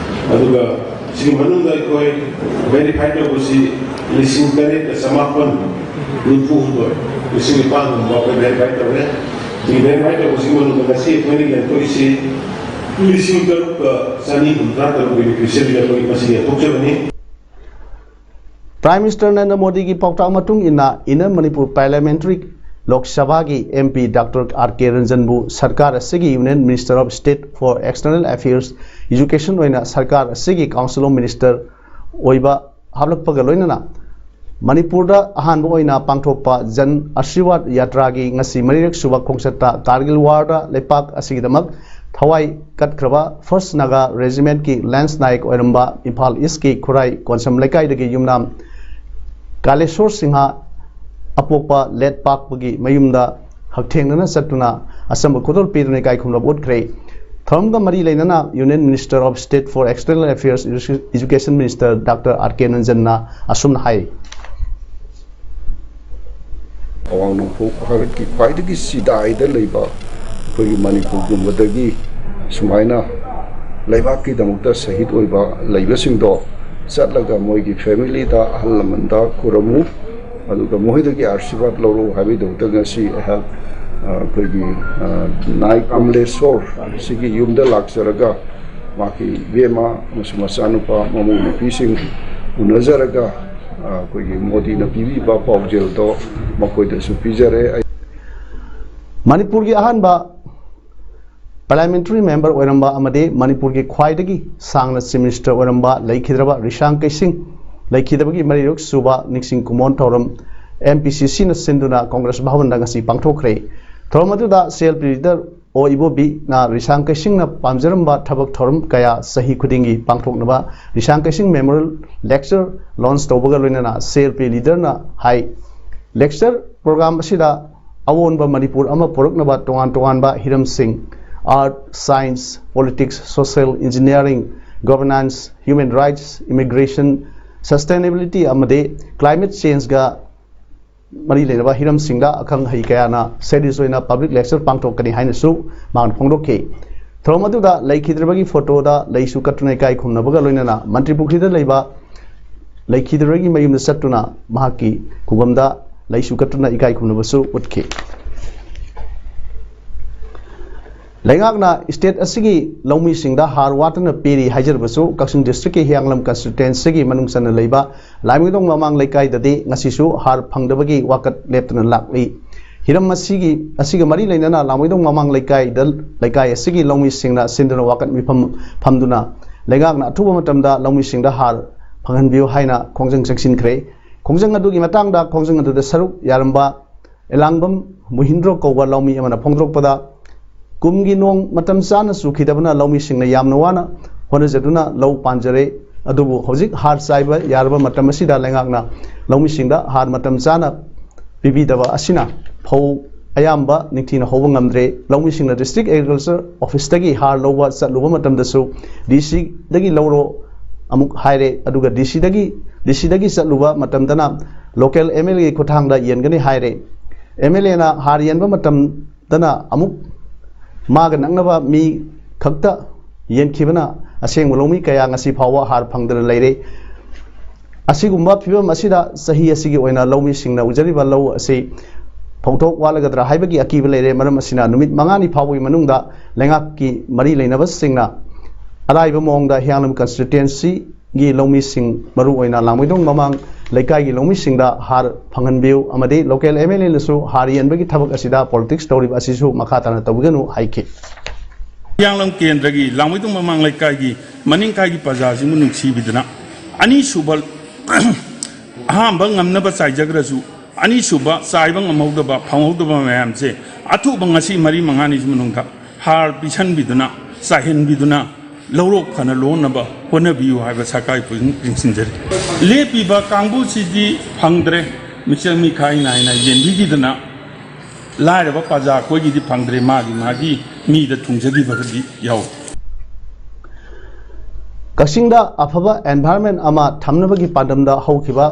ꯑꯗꯨꯒ ꯁꯤꯒꯤ ꯃꯅꯨꯡꯗ ꯑꯩꯈꯣꯏ verify ꯇꯧꯕꯁꯤ ꯂꯤꯁꯤꯡ ꯇꯔꯦꯠꯀ ꯆꯃꯥꯄꯟ ꯅꯤꯐꯨ ꯍꯨꯝꯗꯣꯏ, ꯂꯤꯁꯤꯡ ꯅꯤꯄꯥꯟꯒꯨꯝꯕ ꯑꯩꯈꯣꯏ verify ꯇꯧꯔꯦ꯫ ꯁꯤꯒꯤ verify ꯇꯧꯕꯁꯤꯒꯤ ꯃꯅꯨꯡꯗ ꯉꯁꯤ ꯑꯩꯈꯣꯏꯅ ꯌꯦꯟꯊꯣꯛꯏꯁꯤ ꯂꯤꯁꯤꯡ ꯇꯔꯨꯛꯀ ꯆꯅꯤ ꯍꯨꯝꯗ꯭ꯔꯥ ꯇꯔꯨꯛ beneficiary ꯑꯩꯈꯣꯏ ꯃꯁꯤ ꯌꯦꯟꯊꯣꯛꯆꯕꯅꯤ꯫ Prime Minister ꯅꯔꯦꯟꯗ꯭ꯔ ꯃꯣꯗꯤꯒꯤ ꯄꯥꯎꯇꯥꯛ ꯃꯇꯨꯡ ꯏꯟꯅ, Inner Manipur Parliamentary Lok Sabhaꯒꯤ MP Doctor R K Ranjanꯕꯨ ꯁꯔꯀꯥꯔ ꯑꯁꯤꯒꯤ Union Minister of State for External Affairs, Education ꯑꯣꯏꯅ ꯁꯔꯀꯥꯔ ꯑꯁꯤꯒꯤ Council of Minister ꯑꯣꯏꯕ ꯍꯥꯞꯂꯛꯄꯒ ꯂꯣꯏꯅꯅ, ꯃꯅꯤꯄꯨꯔꯗ ꯑꯍꯥꯟꯕ ꯑꯣꯏꯅ ꯄꯥꯡꯊꯣꯛꯄ ꯖꯟ ꯑꯥꯁꯤꯔꯋꯥꯗ ꯌꯥꯇ꯭ꯔꯥꯒꯤ ꯉꯁꯤ ꯃꯔꯤꯔꯛ ꯁꯨꯕ ꯈꯣꯡꯆꯠꯇ ꯀꯥꯔꯒꯤꯜ ꯋꯥꯔꯗ ꯂꯩꯄꯥꯛ ꯑꯁꯤꯒꯤꯗꯃꯛ ꯊꯋꯥꯏ ꯀꯠꯈ꯭ꯔꯕ First Naga Regimentꯀꯤ Lance Naik ꯑꯣꯏꯔꯝꯕ ꯏꯝꯐꯥꯜ Eastꯀꯤ ꯈꯨꯔꯥꯏ ꯀꯣꯟꯁꯝ ꯂꯩꯀꯥꯏꯗꯒꯤ ꯌꯨꯝꯅꯥꯝ ꯀꯥꯂꯦꯁꯣꯔ ꯁꯤꯡꯍ ꯑꯄꯣꯛꯄ ꯂꯦꯠ ꯄꯥꯛꯄꯒꯤ ꯃꯌꯨꯝꯗ ꯍꯛꯊꯦꯡꯅꯅ ꯆꯠꯇꯨꯅ ꯑꯆꯝꯕ ꯈꯨꯗꯣꯜ ꯄꯤꯗꯨꯅ ꯏꯀꯥꯏ ꯈꯨꯝꯅꯕ ꯎꯠꯈ꯭ꯔꯦ꯫ ꯊꯧꯔꯝꯒ ꯃꯔꯤ ꯂꯩꯅꯅ Union Minister of State for External Affairs, Education Minister Doctor R K Nanjanna ꯑꯁꯨꯝꯅ ꯍꯥꯏ꯫ ꯑꯋꯥꯡ ꯅꯣꯡꯄꯣꯛ ꯚꯥꯔꯠꯀꯤ ꯈ꯭ꯋꯥꯏꯗꯒꯤ ꯆꯤꯗꯥꯏꯗ ꯂꯩꯕ ꯑꯩꯈꯣꯏꯒꯤ ꯃꯅꯤꯄꯨꯔꯒꯨꯝꯕꯗꯒꯤ ꯁꯨꯃꯥꯏꯅ ꯂꯩꯕꯥꯛꯀꯤꯗꯃꯛꯇ ꯁꯍꯤꯗ ꯑꯣꯏꯕ ꯂꯩꯕꯁꯤꯡꯗꯣ ꯆꯠꯂꯒ ꯃꯣꯏꯒꯤ ꯐꯦꯃꯤꯂꯤꯗ, ꯑꯍꯜ ꯂꯃꯟꯗ ꯈꯨꯔꯨꯝꯃꯨ, ꯑꯗꯨꯒ ꯃꯈꯣꯏꯗꯒꯤ ꯑꯥꯁꯤꯔꯕꯥꯗ ꯂꯧꯔꯛꯎ ꯍꯥꯏꯕꯒꯤꯗꯃꯛꯇ ꯉꯁꯤ ꯑꯩꯍꯥꯛ, ꯑ, ꯑꯩꯈꯣꯏꯒꯤ, ꯑ, ꯅꯥꯏ ꯀꯃꯂꯦꯁꯣꯔ ꯁꯤꯒꯤ ꯌꯨꯝꯗ ꯂꯥꯛꯆꯔꯒ ꯃꯍꯥꯛꯀꯤ ꯏꯕꯦꯝꯃ ꯑꯃꯁꯨꯡ ꯃꯆꯥꯅꯨꯄꯥ, ꯃꯃꯧ ꯅꯨꯄꯤꯁꯤꯡ ꯎꯅꯖꯔꯒ, ꯑ, ꯑꯩꯈꯣꯏꯒꯤ ꯃꯣꯗꯤꯅ ꯄꯤꯕꯤꯕ ꯄꯥꯎꯖꯦꯜꯗꯣ ꯃꯈꯣꯏꯗꯁꯨ ꯄꯤꯖꯔꯦ꯫ ꯃꯅꯤꯄꯨꯔꯒꯤ ꯑꯍꯥꯟꯕ Parliamentary Member ꯑꯣꯏꯔꯝꯕ ꯑꯃꯗꯤ ꯃꯅꯤꯄꯨꯔꯒꯤ ꯈ꯭ꯋꯥꯏꯗꯒꯤ ꯁꯥꯡꯅ Chief Minister ꯑꯣꯏꯔꯝꯕ ꯂꯩꯈꯤꯗ꯭ꯔꯕ ꯔꯤꯁꯥꯡ ꯀꯩꯁꯤꯡ ꯂꯩꯈꯤꯗꯕꯒꯤ ꯃꯔꯤꯔꯛ ꯁꯨꯕ ꯅꯤꯡꯁꯤꯡ ꯀꯨꯃꯣꯟ ꯊꯧꯔꯝ M P C C ꯅ ꯁꯤꯟꯗꯨꯅ Congress ꯚꯕꯟꯗ ꯉꯁꯤ ꯄꯥꯡꯊꯣꯛꯈ꯭ꯔꯦ꯫ ꯊꯧꯔꯝ ꯑꯗꯨꯗ C L P leader ꯑꯣ ꯏꯕꯣꯕꯤꯅ ꯔꯤꯁꯥꯡ ꯀꯩꯁꯤꯡꯅ ꯄꯥꯝꯖꯔꯝꯕ ꯊꯕꯛ ꯊꯧꯔꯝ ꯀꯌꯥ ꯆꯍꯤ ꯈꯨꯗꯤꯡꯒꯤ ꯄꯥꯡꯊꯣꯛꯅꯕ ꯔꯤꯁꯥꯡ ꯀꯩꯁꯤꯡ Memorial Lecture launch ꯇꯧꯕꯒ ꯂꯣꯏꯅꯅ C L P leader ꯅ ꯍꯥꯏ, lecture program ꯑꯁꯤꯗ ꯑꯑꯣꯟꯕ ꯃꯅꯤꯄꯨꯔ ꯑꯃ ꯄꯨꯔꯛꯅꯕ ꯇꯣꯉꯥꯟ ꯇꯣꯉꯥꯟꯕ ꯍꯤꯔꯝꯁꯤꯡ, Art, Science, Politics, Social Engineering, Governance, Human Rights, Immigration, Sustainability ꯑꯃꯗꯤ Climate Change ꯒ ꯃꯔꯤ ꯂꯩꯅꯕ ꯍꯤꯔꯝꯁꯤꯡꯗ ꯑꯈꯪ ꯑꯍꯩ ꯀꯌꯥꯅ series ꯑꯣꯏꯅ public lecture ꯄꯥꯡꯊꯣꯛꯀꯅꯤ ꯍꯥꯏꯅꯁꯨ ꯃꯥꯅ ꯐꯣꯡꯗꯣꯛꯈꯤ꯫ ꯊꯧꯔꯝ ꯑꯗꯨꯗ ꯂꯩꯈꯤꯗ꯭ꯔꯕꯒꯤ ꯐꯣꯇꯣꯗ ꯂꯩꯁꯨ ꯀꯠꯇꯨꯅ ꯏꯀꯥꯏ ꯈꯨꯝꯅꯕꯒ ꯂꯣꯏꯅꯅ ꯃꯟꯇ꯭ꯔꯤ ꯄꯨꯈ꯭ꯔꯤꯗ ꯂꯩꯕ ꯂꯩꯈꯤꯗ꯭ꯔꯕꯒꯤ ꯃꯌꯨꯝꯗ ꯆꯠꯇꯨꯅ ꯃꯍꯥꯛꯀꯤ ꯈꯨꯕꯝꯗ ꯂꯩꯁꯨ ꯀꯠꯇꯨꯅ ꯏꯀꯥꯏ ꯈꯨꯝꯅꯕꯁꯨ ꯎꯠꯈꯤ꯫ ꯂꯩꯉꯥꯛꯅ state ꯑꯁꯤꯒꯤ ꯂꯧꯃꯤꯁꯤꯡꯗ ꯍꯥꯔ ꯋꯥꯠꯇꯅ ꯄꯤꯔꯤ ꯍꯥꯏꯖꯔꯕꯁꯨ, ꯀꯛꯆꯤꯡ district ꯀꯤ ꯍꯤꯌꯥꯡꯂꯝ constituency ꯒꯤ ꯃꯅꯨꯡ ꯆꯟꯅ ꯂꯩꯕ ꯂꯥꯏꯃꯣꯏꯗꯣꯡ ꯃꯃꯥꯡ ꯂꯩꯀꯥꯏꯗꯗꯤ ꯉꯁꯤꯁꯨ ꯍꯥꯔ ꯐꯪꯗꯕꯒꯤ ꯋꯥꯀꯠ ꯂꯦꯞꯇꯅ ꯂꯥꯛꯂꯤ꯫ ꯍꯤꯔꯝ ꯑꯁꯤꯒꯤ, ꯑꯁꯤꯒ ꯃꯔꯤ ꯂꯩꯅꯅ ꯂꯥꯃꯩꯗꯣꯡ ꯃꯃꯥꯡ ꯂꯩꯀꯥꯏꯗ, ꯂꯩꯀꯥꯏ ꯑꯁꯤꯒꯤ ꯂꯧꯃꯤꯁꯤꯡꯅ ꯁꯤꯟꯗꯨꯅ ꯋꯥꯀꯠ ꯃꯤꯐꯝ ꯐꯝꯗꯨꯅ ꯂꯩꯉꯥꯛꯅ ꯑꯊꯨꯕ ꯃꯇꯝꯗ ꯂꯧꯃꯤꯁꯤꯡꯗ ꯍꯥꯔ ꯐꯪꯍꯟꯕꯤꯌꯨ ꯍꯥꯏꯅ ꯈꯣꯡꯖꯪ ꯆꯪꯁꯤꯟꯈ꯭ꯔꯦ꯫ ꯈꯣꯡꯖꯪ ꯑꯗꯨꯒꯤ ꯃꯇꯥꯡꯗ ꯈꯣꯡꯖꯪ ꯑꯗꯨꯗ ꯁꯔꯨꯛ ꯌꯥꯔꯝꯕ ꯑꯦꯂꯥꯡꯕꯝ ꯃꯨꯍꯤꯟꯗ꯭ꯔꯣ ꯀꯧꯕ ꯂꯧꯃꯤ ꯑꯃꯅ ꯐꯣꯡꯗꯣꯔꯛꯄꯗ, ꯀꯨꯝꯒꯤ ꯅꯣꯡ ꯃꯇꯝ ꯆꯥꯅ ꯆꯨꯈꯤꯗꯕꯅ ꯂꯧꯃꯤꯁꯤꯡꯅ ꯌꯥꯝꯅ ꯋꯥꯅ ꯍꯣꯠꯅꯖꯗꯨꯅ ꯂꯧ ꯄꯥꯟꯖꯔꯦ꯫ ꯑꯗꯨꯕꯨ ꯍꯧꯖꯤꯛ ꯍꯥꯔ ꯆꯥꯏꯕ ꯌꯥꯔꯕ ꯃꯇꯝ ꯑꯁꯤꯗ ꯂꯩꯉꯥꯛꯅ ꯂꯧꯃꯤꯁꯤꯡꯗ ꯍꯥꯔ ꯃꯇꯝ ꯆꯥꯅ ꯄꯤꯕꯤꯗꯕ ꯑꯁꯤꯅ ꯐꯧ ꯑꯌꯥꯝꯕ ꯅꯤꯡꯊꯤꯅ ꯍꯧꯕ ꯉꯝꯗ꯭ꯔꯦ꯫ ꯂꯧꯃꯤꯁꯤꯡꯅ District Agriculture Officeꯇꯒꯤ ꯍꯥꯔ ꯂꯧꯕ ꯆꯠꯂꯨꯕ ꯃꯇꯝꯗꯁꯨ D Cꯗꯒꯤ ꯂꯧꯔꯣ ꯑꯃꯨꯛ ꯍꯥꯏꯔꯦ, ꯑꯗꯨꯒ D Cꯗꯒꯤ D Cꯗꯒꯤ ꯆꯠꯂꯨꯕ ꯃꯇꯝꯗꯅ local MLAꯒꯤ ꯈꯨꯠꯊꯥꯡꯗ ꯌꯦꯟꯒꯅꯤ ꯍꯥꯏꯔꯦ꯫ MLAꯅ ꯍꯥꯔ ꯌꯦꯟꯕ ꯃꯇꯝꯗꯅ ꯑꯃꯨꯛ ꯃꯥꯒ ꯅꯛꯅꯕ ꯃꯤ ꯈꯛꯇ ꯌꯦꯟꯈꯤꯕꯅ ꯑꯁꯦꯡꯕ ꯂꯧꯃꯤ ꯀꯌꯥ ꯉꯁꯤ ꯐꯥꯎꯕ ꯍꯥꯔ ꯐꯪꯗꯅ ꯂꯩꯔꯦ꯫ ꯑꯁꯤꯒꯨꯝꯕ ꯐꯤꯕꯝ ꯑꯁꯤꯗ ꯆꯍꯤ ꯑꯁꯤꯒꯤ ꯑꯣꯏꯅ ꯂꯧꯃꯤꯁꯤꯡꯅ ꯎꯖꯔꯤꯕ ꯂꯧ ꯑꯁꯤ ꯐꯧꯊꯣꯛ ꯋꯥꯠꯂꯒꯗ꯭ꯔꯥ ꯍꯥꯏꯕꯒꯤ ꯑꯀꯤꯕ ꯂꯩꯔꯦ꯫ ꯃꯔꯝ ꯑꯁꯤꯅ ꯅꯨꯃꯤꯠ ꯃꯉꯥꯅꯤ ꯐꯥꯎꯕꯒꯤ ꯃꯅꯨꯡꯗ ꯂꯩꯉꯥꯛꯀꯤ ꯃꯔꯤ ꯂꯩꯅꯕꯁꯤꯡꯅ ꯑꯔꯥꯏꯕ ꯃꯑꯣꯡꯗ ꯍꯤꯌꯥꯡꯂꯝ constituencyꯒꯤ ꯂꯧꯃꯤꯁꯤꯡ, ꯃꯔꯨꯑꯣꯏꯅ ꯂꯥꯡꯃꯩꯗꯣꯡ ꯃꯃꯥꯡ ꯂꯩꯀꯥꯏꯒꯤ ꯂꯧꯃꯤꯁꯤꯡꯗ ꯍꯥꯔ ꯐꯪꯍꯟꯕꯤꯌꯨ ꯑꯃꯗꯤ local MLAꯅꯁꯨ ꯍꯥꯔ ꯌꯦꯟꯕꯒꯤ ꯊꯕꯛ ꯑꯁꯤꯗ politics ꯇꯧꯔꯤꯕ ꯑꯁꯤꯁꯨ ꯃꯈꯥ ꯇꯥꯅ ꯇꯧꯕꯤꯒꯅꯨ ꯍꯥꯏꯈꯤ꯫ ꯍꯤꯌꯥꯡꯂꯝ ꯀꯦꯟꯗ꯭ꯔꯒꯤ ꯂꯥꯡꯃꯩꯗꯣꯡ ꯃꯃꯥꯡ ꯂꯩꯀꯥꯏꯒꯤ ꯃꯅꯤꯡꯀꯥꯏꯒꯤ ꯄ꯭ꯔꯖꯥꯁꯤꯡꯕꯨ ꯅꯨꯡꯁꯤꯕꯤꯗꯨꯅ ꯑꯅꯤꯁꯨꯕ ꯑꯍꯥꯟꯕ ꯉꯝꯅꯕ ꯆꯥꯏꯖꯈ꯭ꯔꯁꯨ, ꯑꯅꯤꯁꯨꯕ ꯆꯥꯏꯕ ꯉꯝꯍꯧꯗꯕ, ꯐꯪꯍꯧꯗꯕ ꯃꯌꯥꯝꯁꯦ ꯑꯊꯨꯕ ꯉꯁꯤ ꯃꯔꯤ ꯃꯉꯥꯅꯤꯒꯤ ꯃꯅꯨꯡꯗ ꯍꯥꯔ ꯄꯤꯁꯟꯕꯤꯗꯨꯅ, ꯆꯥꯏꯍꯟꯕꯤꯗꯨꯅ ꯂꯧꯔꯣꯛ ꯐꯅ ꯂꯣꯟꯅꯕ ꯍꯣꯠꯅꯕꯤꯌꯨ ꯍꯥꯏꯕ ꯁꯔꯀꯥꯔꯒꯤ ꯄꯨꯛꯅꯤꯡ ꯆꯤꯡꯁꯤꯟꯖꯔꯤ꯫ ꯂꯦꯞꯄꯤꯕ ꯀꯥꯡꯕꯨꯁꯤꯗꯤ ꯐꯪꯗ꯭ꯔꯦ, ꯃꯤꯆꯪ ꯃꯤꯈꯥꯏ ꯅꯥꯏꯅ ꯌꯦꯟꯕꯤꯈꯤꯗꯅ ꯂꯥꯏꯔꯕ ꯄ꯭ꯔꯖꯥ ꯑꯩꯈꯣꯏꯒꯤꯗꯤ ꯐꯪꯗ꯭ꯔꯦ, ꯃꯥꯒꯤ ꯃꯥꯒꯤ ꯃꯤꯗ ꯊꯨꯡꯖꯈꯤꯕꯒꯗꯤ ꯌꯥꯎꯏ꯫ ꯀꯛꯆꯤꯡꯗ ꯑꯐꯕ environment ꯑꯃ ꯊꯝꯅꯕꯒꯤ ꯄꯥꯟꯗꯝꯗ ꯍꯧꯈꯤꯕ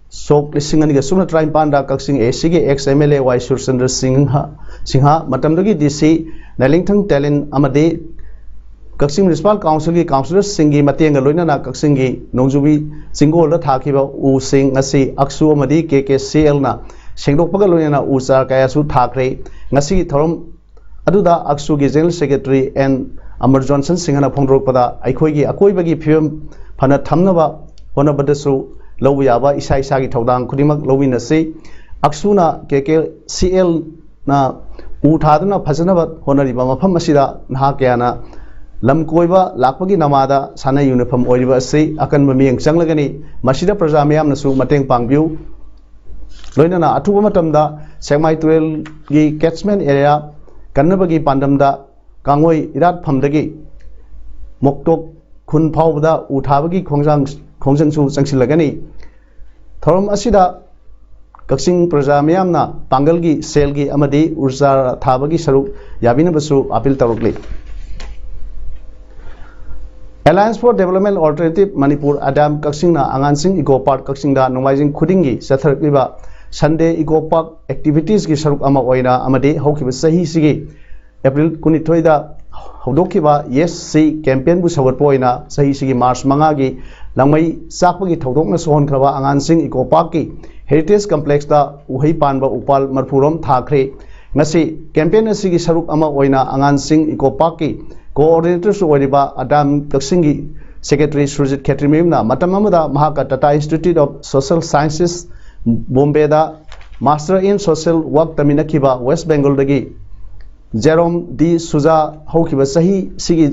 ꯁꯣꯛ ꯂꯤꯁꯤꯡ ꯑꯅꯤꯒ ꯁꯨꯞꯅ ꯇꯔꯥꯅꯤꯄꯥꯟꯗ ꯀꯛꯆꯤꯡ ACꯒꯤ ex MLA ꯋꯥꯏ ꯁꯨꯔꯆꯟꯗ꯭ꯔ ꯁꯤꯡꯍ, ꯁꯤꯡꯍ, ꯃꯇꯝꯗꯨꯒꯤ DC ꯅꯥꯏꯂꯤꯡꯊꯪ ꯇꯦꯂꯤꯟ ꯑꯃꯗꯤ ꯀꯛꯆꯤꯡ Municipal Councilꯒꯤ councillorꯁꯤꯡꯒꯤ ꯃꯇꯦꯡꯒ ꯂꯣꯏꯅꯅ ꯀꯛꯆꯤꯡꯒꯤ ꯅꯣꯡꯖꯨꯕꯤ ꯆꯤꯡꯒꯣꯜꯗ ꯊꯥꯈꯤꯕ ꯎꯁꯤꯡ ꯉꯁꯤ ꯑꯛꯁꯨ ꯑꯃꯗꯤ KKCLꯅ ꯁꯦꯡꯗꯣꯛꯄꯒ ꯂꯣꯏꯅꯅ ꯎ ꯆꯥꯔ ꯀꯌꯥꯁꯨ ꯊꯥꯈ꯭ꯔꯦ꯫ ꯉꯁꯤꯒꯤ ꯊꯧꯔꯝ ꯑꯗꯨꯗ ꯑꯛꯁꯨꯒꯤ General Secretary N Amar Johnson ꯁꯤꯡꯍꯅ ꯐꯣꯡꯗꯣꯔꯛꯄꯗ, ꯑꯩꯈꯣꯏꯒꯤ ꯑꯀꯣꯏꯕꯒꯤ ꯐꯤꯕꯝ ꯐꯅ ꯊꯝꯅꯕ ꯍꯣꯠꯅꯕꯗꯁꯨ ꯂꯧꯕ ꯌꯥꯕ ꯏꯁꯥ ꯏꯁꯥꯒꯤ ꯊꯧꯗꯥꯡ ꯈꯨꯗꯤꯡꯃꯛ ꯂꯧꯃꯤꯟꯅꯁꯤ꯫ ꯑꯛꯁꯨꯅ KKCLꯅ ꯎ ꯊꯥꯗꯨꯅ ꯐꯖꯅꯕ ꯍꯣꯠꯅꯔꯤꯕ ꯃꯐꯝ ꯑꯁꯤꯗ ꯅꯍꯥ ꯀꯌꯥꯅ ꯂꯝ ꯀꯣꯏꯕ ꯂꯥꯛꯄꯒꯤ ꯅꯃꯥꯗ ꯁꯥꯟꯅ ꯌꯨꯅꯐꯝ ꯑꯣꯏꯔꯤꯕ ꯑꯁꯤ ꯑꯀꯟꯕ ꯃꯤꯠꯌꯦꯡ ꯆꯪꯂꯒꯅꯤ꯫ ꯃꯁꯤꯗ ꯄ꯭ꯔꯖꯥ ꯃꯤꯌꯥꯝꯅꯁꯨ ꯃꯇꯦꯡ ꯄꯥꯡꯕꯤꯌꯨ꯫ ꯂꯣꯏꯅꯅ ꯑꯊꯨꯕ ꯃꯇꯝꯗ ꯁꯦꯛꯃꯥꯏ ꯇꯨꯔꯦꯜꯒꯤ catchment area ꯀꯟꯅꯕꯒꯤ ꯄꯥꯟꯗꯝꯗ ꯀꯥꯡꯉꯣꯏ ꯏꯔꯥꯠꯐꯝꯗꯒꯤ ꯃꯣꯛꯇꯣꯛ ꯐꯨꯟ ꯐꯥꯎꯕꯗ ꯎ ꯊꯥꯕꯒꯤ ꯈꯣꯡꯖꯥꯡ ꯈꯣꯡꯖꯪꯁꯨ ꯆꯪꯁꯤꯜꯂꯒꯅꯤ꯫ ꯊꯧꯔꯝ ꯑꯁꯤꯗ ꯀꯛꯆꯤꯡ ꯄ꯭ꯔꯖꯥ ꯃꯤꯌꯥꯝꯅ ꯄꯥꯡꯒꯜꯒꯤ, ꯁꯦꯜꯒꯤ ꯑꯃꯗꯤ ꯎ ꯆꯥꯔꯥ ꯊꯥꯕꯒꯤ ꯁꯔꯨꯛ ꯌꯥꯕꯤꯅꯕꯁꯨ ꯑꯥꯄꯤꯜ ꯇꯧꯔꯛꯂꯤ꯫ Alliance for Development Alternative Manipur, ꯑꯗꯥꯝ ꯀꯛꯆꯤꯡꯅ ꯑꯉꯥꯡꯁꯤꯡ ꯏꯀꯣ ꯄꯥꯔꯛ ꯀꯛꯆꯤꯡꯗ ꯅꯣꯡꯃꯥꯏꯖꯤꯡ ꯈꯨꯗꯤꯡꯒꯤ ꯆꯠꯊꯔꯛꯂꯤꯕ ꯁꯟꯗꯦ ꯏꯀꯣ ꯄꯥꯔꯛ ꯑꯦꯛꯇꯤꯚꯤꯇꯤꯁꯀꯤ ꯁꯔꯨꯛ ꯑꯃ ꯑꯣꯏꯅ ꯑꯃꯗꯤ ꯍꯧꯈꯤꯕ ꯆꯍꯤꯁꯤꯒꯤ ꯑꯦꯄ꯭ꯔꯤꯜ ꯀꯨꯟꯅꯤꯊꯣꯏꯗ ꯍꯧꯗꯣꯛꯈꯤꯕ ꯌꯦꯁ ꯁꯤ ꯀꯦꯝꯄꯦꯟꯕꯨ ꯁꯧꯒꯠꯄ ꯑꯣꯏꯅ ꯆꯍꯤꯁꯤꯒꯤ ꯃꯥꯔꯆ ꯃꯉꯥꯒꯤ ꯂꯪꯃꯩ ꯆꯥꯛꯄꯒꯤ ꯊꯧꯗꯣꯛꯅ ꯁꯣꯛꯍꯟꯈ꯭ꯔꯕ ꯑꯉꯥꯡꯁꯤꯡ ꯏꯀꯣ ꯄꯥꯔꯛꯀꯤ ꯍꯦꯔꯤꯇꯦꯖ ꯀꯝꯄ꯭ꯂꯦꯛꯁꯇ ꯎꯍꯩ ꯄꯥꯟꯕ ꯎꯄꯥꯜ ꯃꯔꯐꯨꯔꯣꯝ ꯊꯥꯈ꯭ꯔꯦ꯫ ꯉꯁꯤ ꯀꯦꯝꯄꯦꯟ ꯑꯁꯤꯒꯤ ꯁꯔꯨꯛ ꯑꯃ ꯑꯣꯏꯅ ꯑꯉꯥꯡꯁꯤꯡ ꯏꯀꯣ ꯄꯥꯔꯛꯀꯤ ꯀꯣꯑꯣꯔꯗꯤꯅꯦꯇꯔꯁꯨ ꯑꯣꯏꯔꯤꯕ ꯑꯗꯥꯝ ꯀꯛꯆꯤꯡꯒꯤ ꯁꯦꯀ꯭ꯔꯦꯇꯔꯤ ꯁꯨꯔꯖꯤꯠ ꯈꯦꯇ꯭ꯔꯤꯃꯌꯨꯝꯅ ꯃꯇꯝ ꯑꯃꯗ ꯃꯍꯥꯛꯀ Tata Institute of Social Sciences, ꯕꯣꯝꯕꯦꯗ Master in Social Work ꯇꯝꯃꯤꯟꯅꯈꯤꯕ ꯋꯦꯁ ꯕꯦꯡꯒꯣꯜꯗꯒꯤ ꯖꯦꯔꯣꯝ ꯗꯤ ꯁꯨꯖꯥ ꯍꯧꯈꯤꯕ ꯆꯍꯤ ꯁꯤꯒꯤ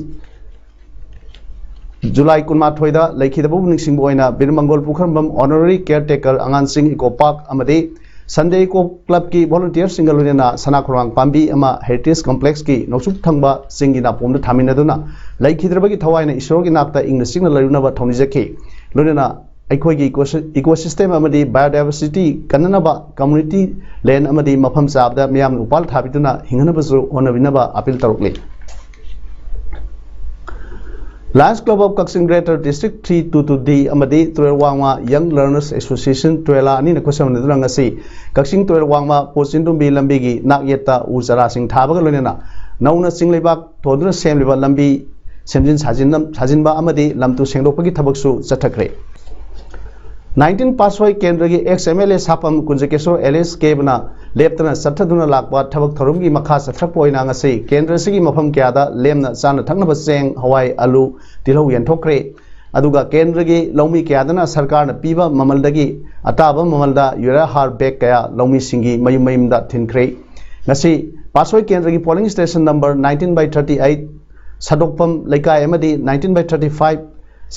ꯖꯨꯂꯥꯏ ꯀꯨꯟꯃꯥꯊꯣꯏꯗ ꯂꯩꯈꯤꯗꯕꯕꯨ ꯅꯤꯡꯁꯤꯡꯕ ꯑꯣꯏꯅ ꯕꯤꯔꯃꯪꯒꯣꯜ ꯄꯨꯈ꯭ꯔꯝꯕꯝ ꯑꯣꯅꯔꯔꯤ ꯀꯤꯌꯔ ꯇꯦꯀꯔ ꯑꯉꯥꯡꯁꯤꯡ ꯏꯀꯣ ꯄꯥꯔꯛ ꯑꯃꯗꯤ ꯁꯟꯗꯦ ꯏꯀꯣ ꯀ꯭ꯂꯕꯀꯤ ꯚꯣꯂꯨꯟꯇꯤꯌꯔꯁꯤꯡꯒ ꯂꯣꯏꯅꯅ ꯁꯅꯥ ꯈꯣꯡꯅꯥꯡ ꯄꯥꯝꯕꯤ ꯑꯃ ꯍꯦꯔꯤꯇꯦꯖ ꯀꯝꯄ꯭ꯂꯦꯛꯁꯀꯤ ꯅꯣꯡꯆꯨꯞ ꯊꯪꯕ ꯆꯤꯡꯒꯤ ꯅꯥꯄꯣꯝꯗ ꯊꯥꯃꯤꯟꯅꯗꯨꯅ ꯂꯩꯈꯤꯗ꯭ꯔꯕꯒꯤ ꯊꯋꯥꯏꯅ ꯏꯁꯣꯔꯒꯤ ꯅꯥꯛꯇ ꯏꯪꯅ ꯆꯤꯛꯅ ꯂꯩꯔꯨꯅꯕ ꯊꯧꯅꯤꯖꯈꯤ꯫ ꯂꯣꯏꯅꯅ ꯑꯩꯈꯣꯏꯒꯤ ꯏꯀꯣꯁꯤ-, ꯏꯀꯣꯁꯤꯁꯇꯦꯝ ꯑꯃꯗꯤ ꯕꯥꯏꯑꯣꯗꯥꯏꯕꯔꯁꯤꯇꯤ ꯀꯟꯅꯅꯕ ꯀꯝꯃ꯭ꯌꯨꯅꯤꯇꯤ ꯂꯦꯟ ꯑꯃꯗꯤ ꯃꯐꯝ ꯆꯥꯕꯗ ꯃꯤꯌꯥꯝꯅ ꯎꯄꯥꯜ ꯊꯥꯕꯤꯗꯨꯅ ꯍꯤꯡꯍꯟꯅꯕꯁꯨ ꯍꯣꯠꯅꯕꯤꯅꯕ appeal ꯇꯧꯔꯛꯂꯤ꯫ Lions Club of Kakching Greater District three two two D ꯑꯃꯗꯤ ꯇꯨꯔꯦꯜ ꯋꯥꯡꯃ Young Learners Association, ꯇꯨꯔꯦꯂꯥ ꯑꯅꯤꯅ ꯈꯨꯠꯁꯝꯅꯗꯨꯅ ꯉꯁꯤ ꯀꯛꯆꯤꯡ ꯇꯨꯔꯦꯜ ꯋꯥꯡꯃ ꯄꯣꯠꯆꯤꯟꯗꯨꯝꯕꯤ ꯂꯝꯕꯤꯒꯤ ꯅꯥꯛ ꯌꯦꯠꯇ ꯎ ꯆꯥꯔꯥꯁꯤꯡ ꯊꯥꯕꯒ ꯂꯣꯏꯅꯅ ꯅꯧꯅ ꯆꯤꯡ ꯂꯩꯕꯥꯛ ꯊꯣꯟꯗꯨꯅ ꯁꯦꯝꯂꯤꯕ ꯂꯝꯕꯤ ꯁꯦꯝꯖꯤꯟ ꯁꯥꯖꯤꯟ-, ꯁꯥꯖꯤꯟꯕ ꯑꯃꯗꯤ ꯂꯝ ꯇꯨ ꯁꯦꯡꯗꯣꯛꯄꯒꯤ ꯊꯕꯛꯁꯨ ꯆꯠꯊꯈ꯭ꯔꯦ꯫ ꯅꯥꯏꯟꯇꯤꯟ ꯄꯥꯁꯣꯏ ꯀꯦꯟꯗ꯭ꯔꯒꯤ ex M L A Shapam Kunjakeshor alias ꯀꯦꯕꯅ ꯂꯦꯞꯇꯅ ꯆꯠꯊꯗꯨꯅ ꯂꯥꯛꯄ ꯊꯕꯛ ꯊꯧꯔꯝꯒꯤ ꯃꯈꯥ ꯆꯠꯊꯔꯛꯄ ꯑꯣꯏꯅ ꯉꯁꯤ ꯀꯦꯟꯗ꯭ꯔ ꯑꯁꯤꯒꯤ ꯃꯐꯝ ꯀꯌꯥꯗ ꯂꯦꯝꯅ ꯆꯥꯅ ꯊꯛꯅꯕ ꯆꯦꯡ, ꯍꯋꯥꯏ, ꯑꯂꯨ, ꯇꯤꯜꯍꯧ ꯌꯦꯟꯊꯣꯛꯈ꯭ꯔꯦ꯫ ꯑꯗꯨꯒ ꯀꯦꯟꯗ꯭ꯔꯒꯤ ꯂꯧꯃꯤ ꯀꯌꯥꯗꯅ ꯁꯔꯀꯥꯔꯅ ꯄꯤꯕ ꯃꯃꯜꯗꯒꯤ ꯑꯇꯥꯕ ꯃꯃꯜꯗ ꯌꯨꯔꯤꯌꯥ ꯍꯥꯔ ꯕꯦꯒ ꯀꯌꯥ ꯂꯧꯃꯤꯁꯤꯡꯒꯤ ꯃꯌꯨꯝ ꯃꯌꯨꯝꯗ ꯊꯤꯟꯈ꯭ꯔꯦ꯫ ꯉꯁꯤ ꯄꯥꯁꯣꯏ ꯀꯦꯟꯗ꯭ꯔꯒꯤ polling station number nineteen by thirty eight, ꯁꯥꯗꯣꯛꯐꯝ ꯂꯩꯀꯥꯏ ꯑꯃꯗꯤ nineteen by thirty five,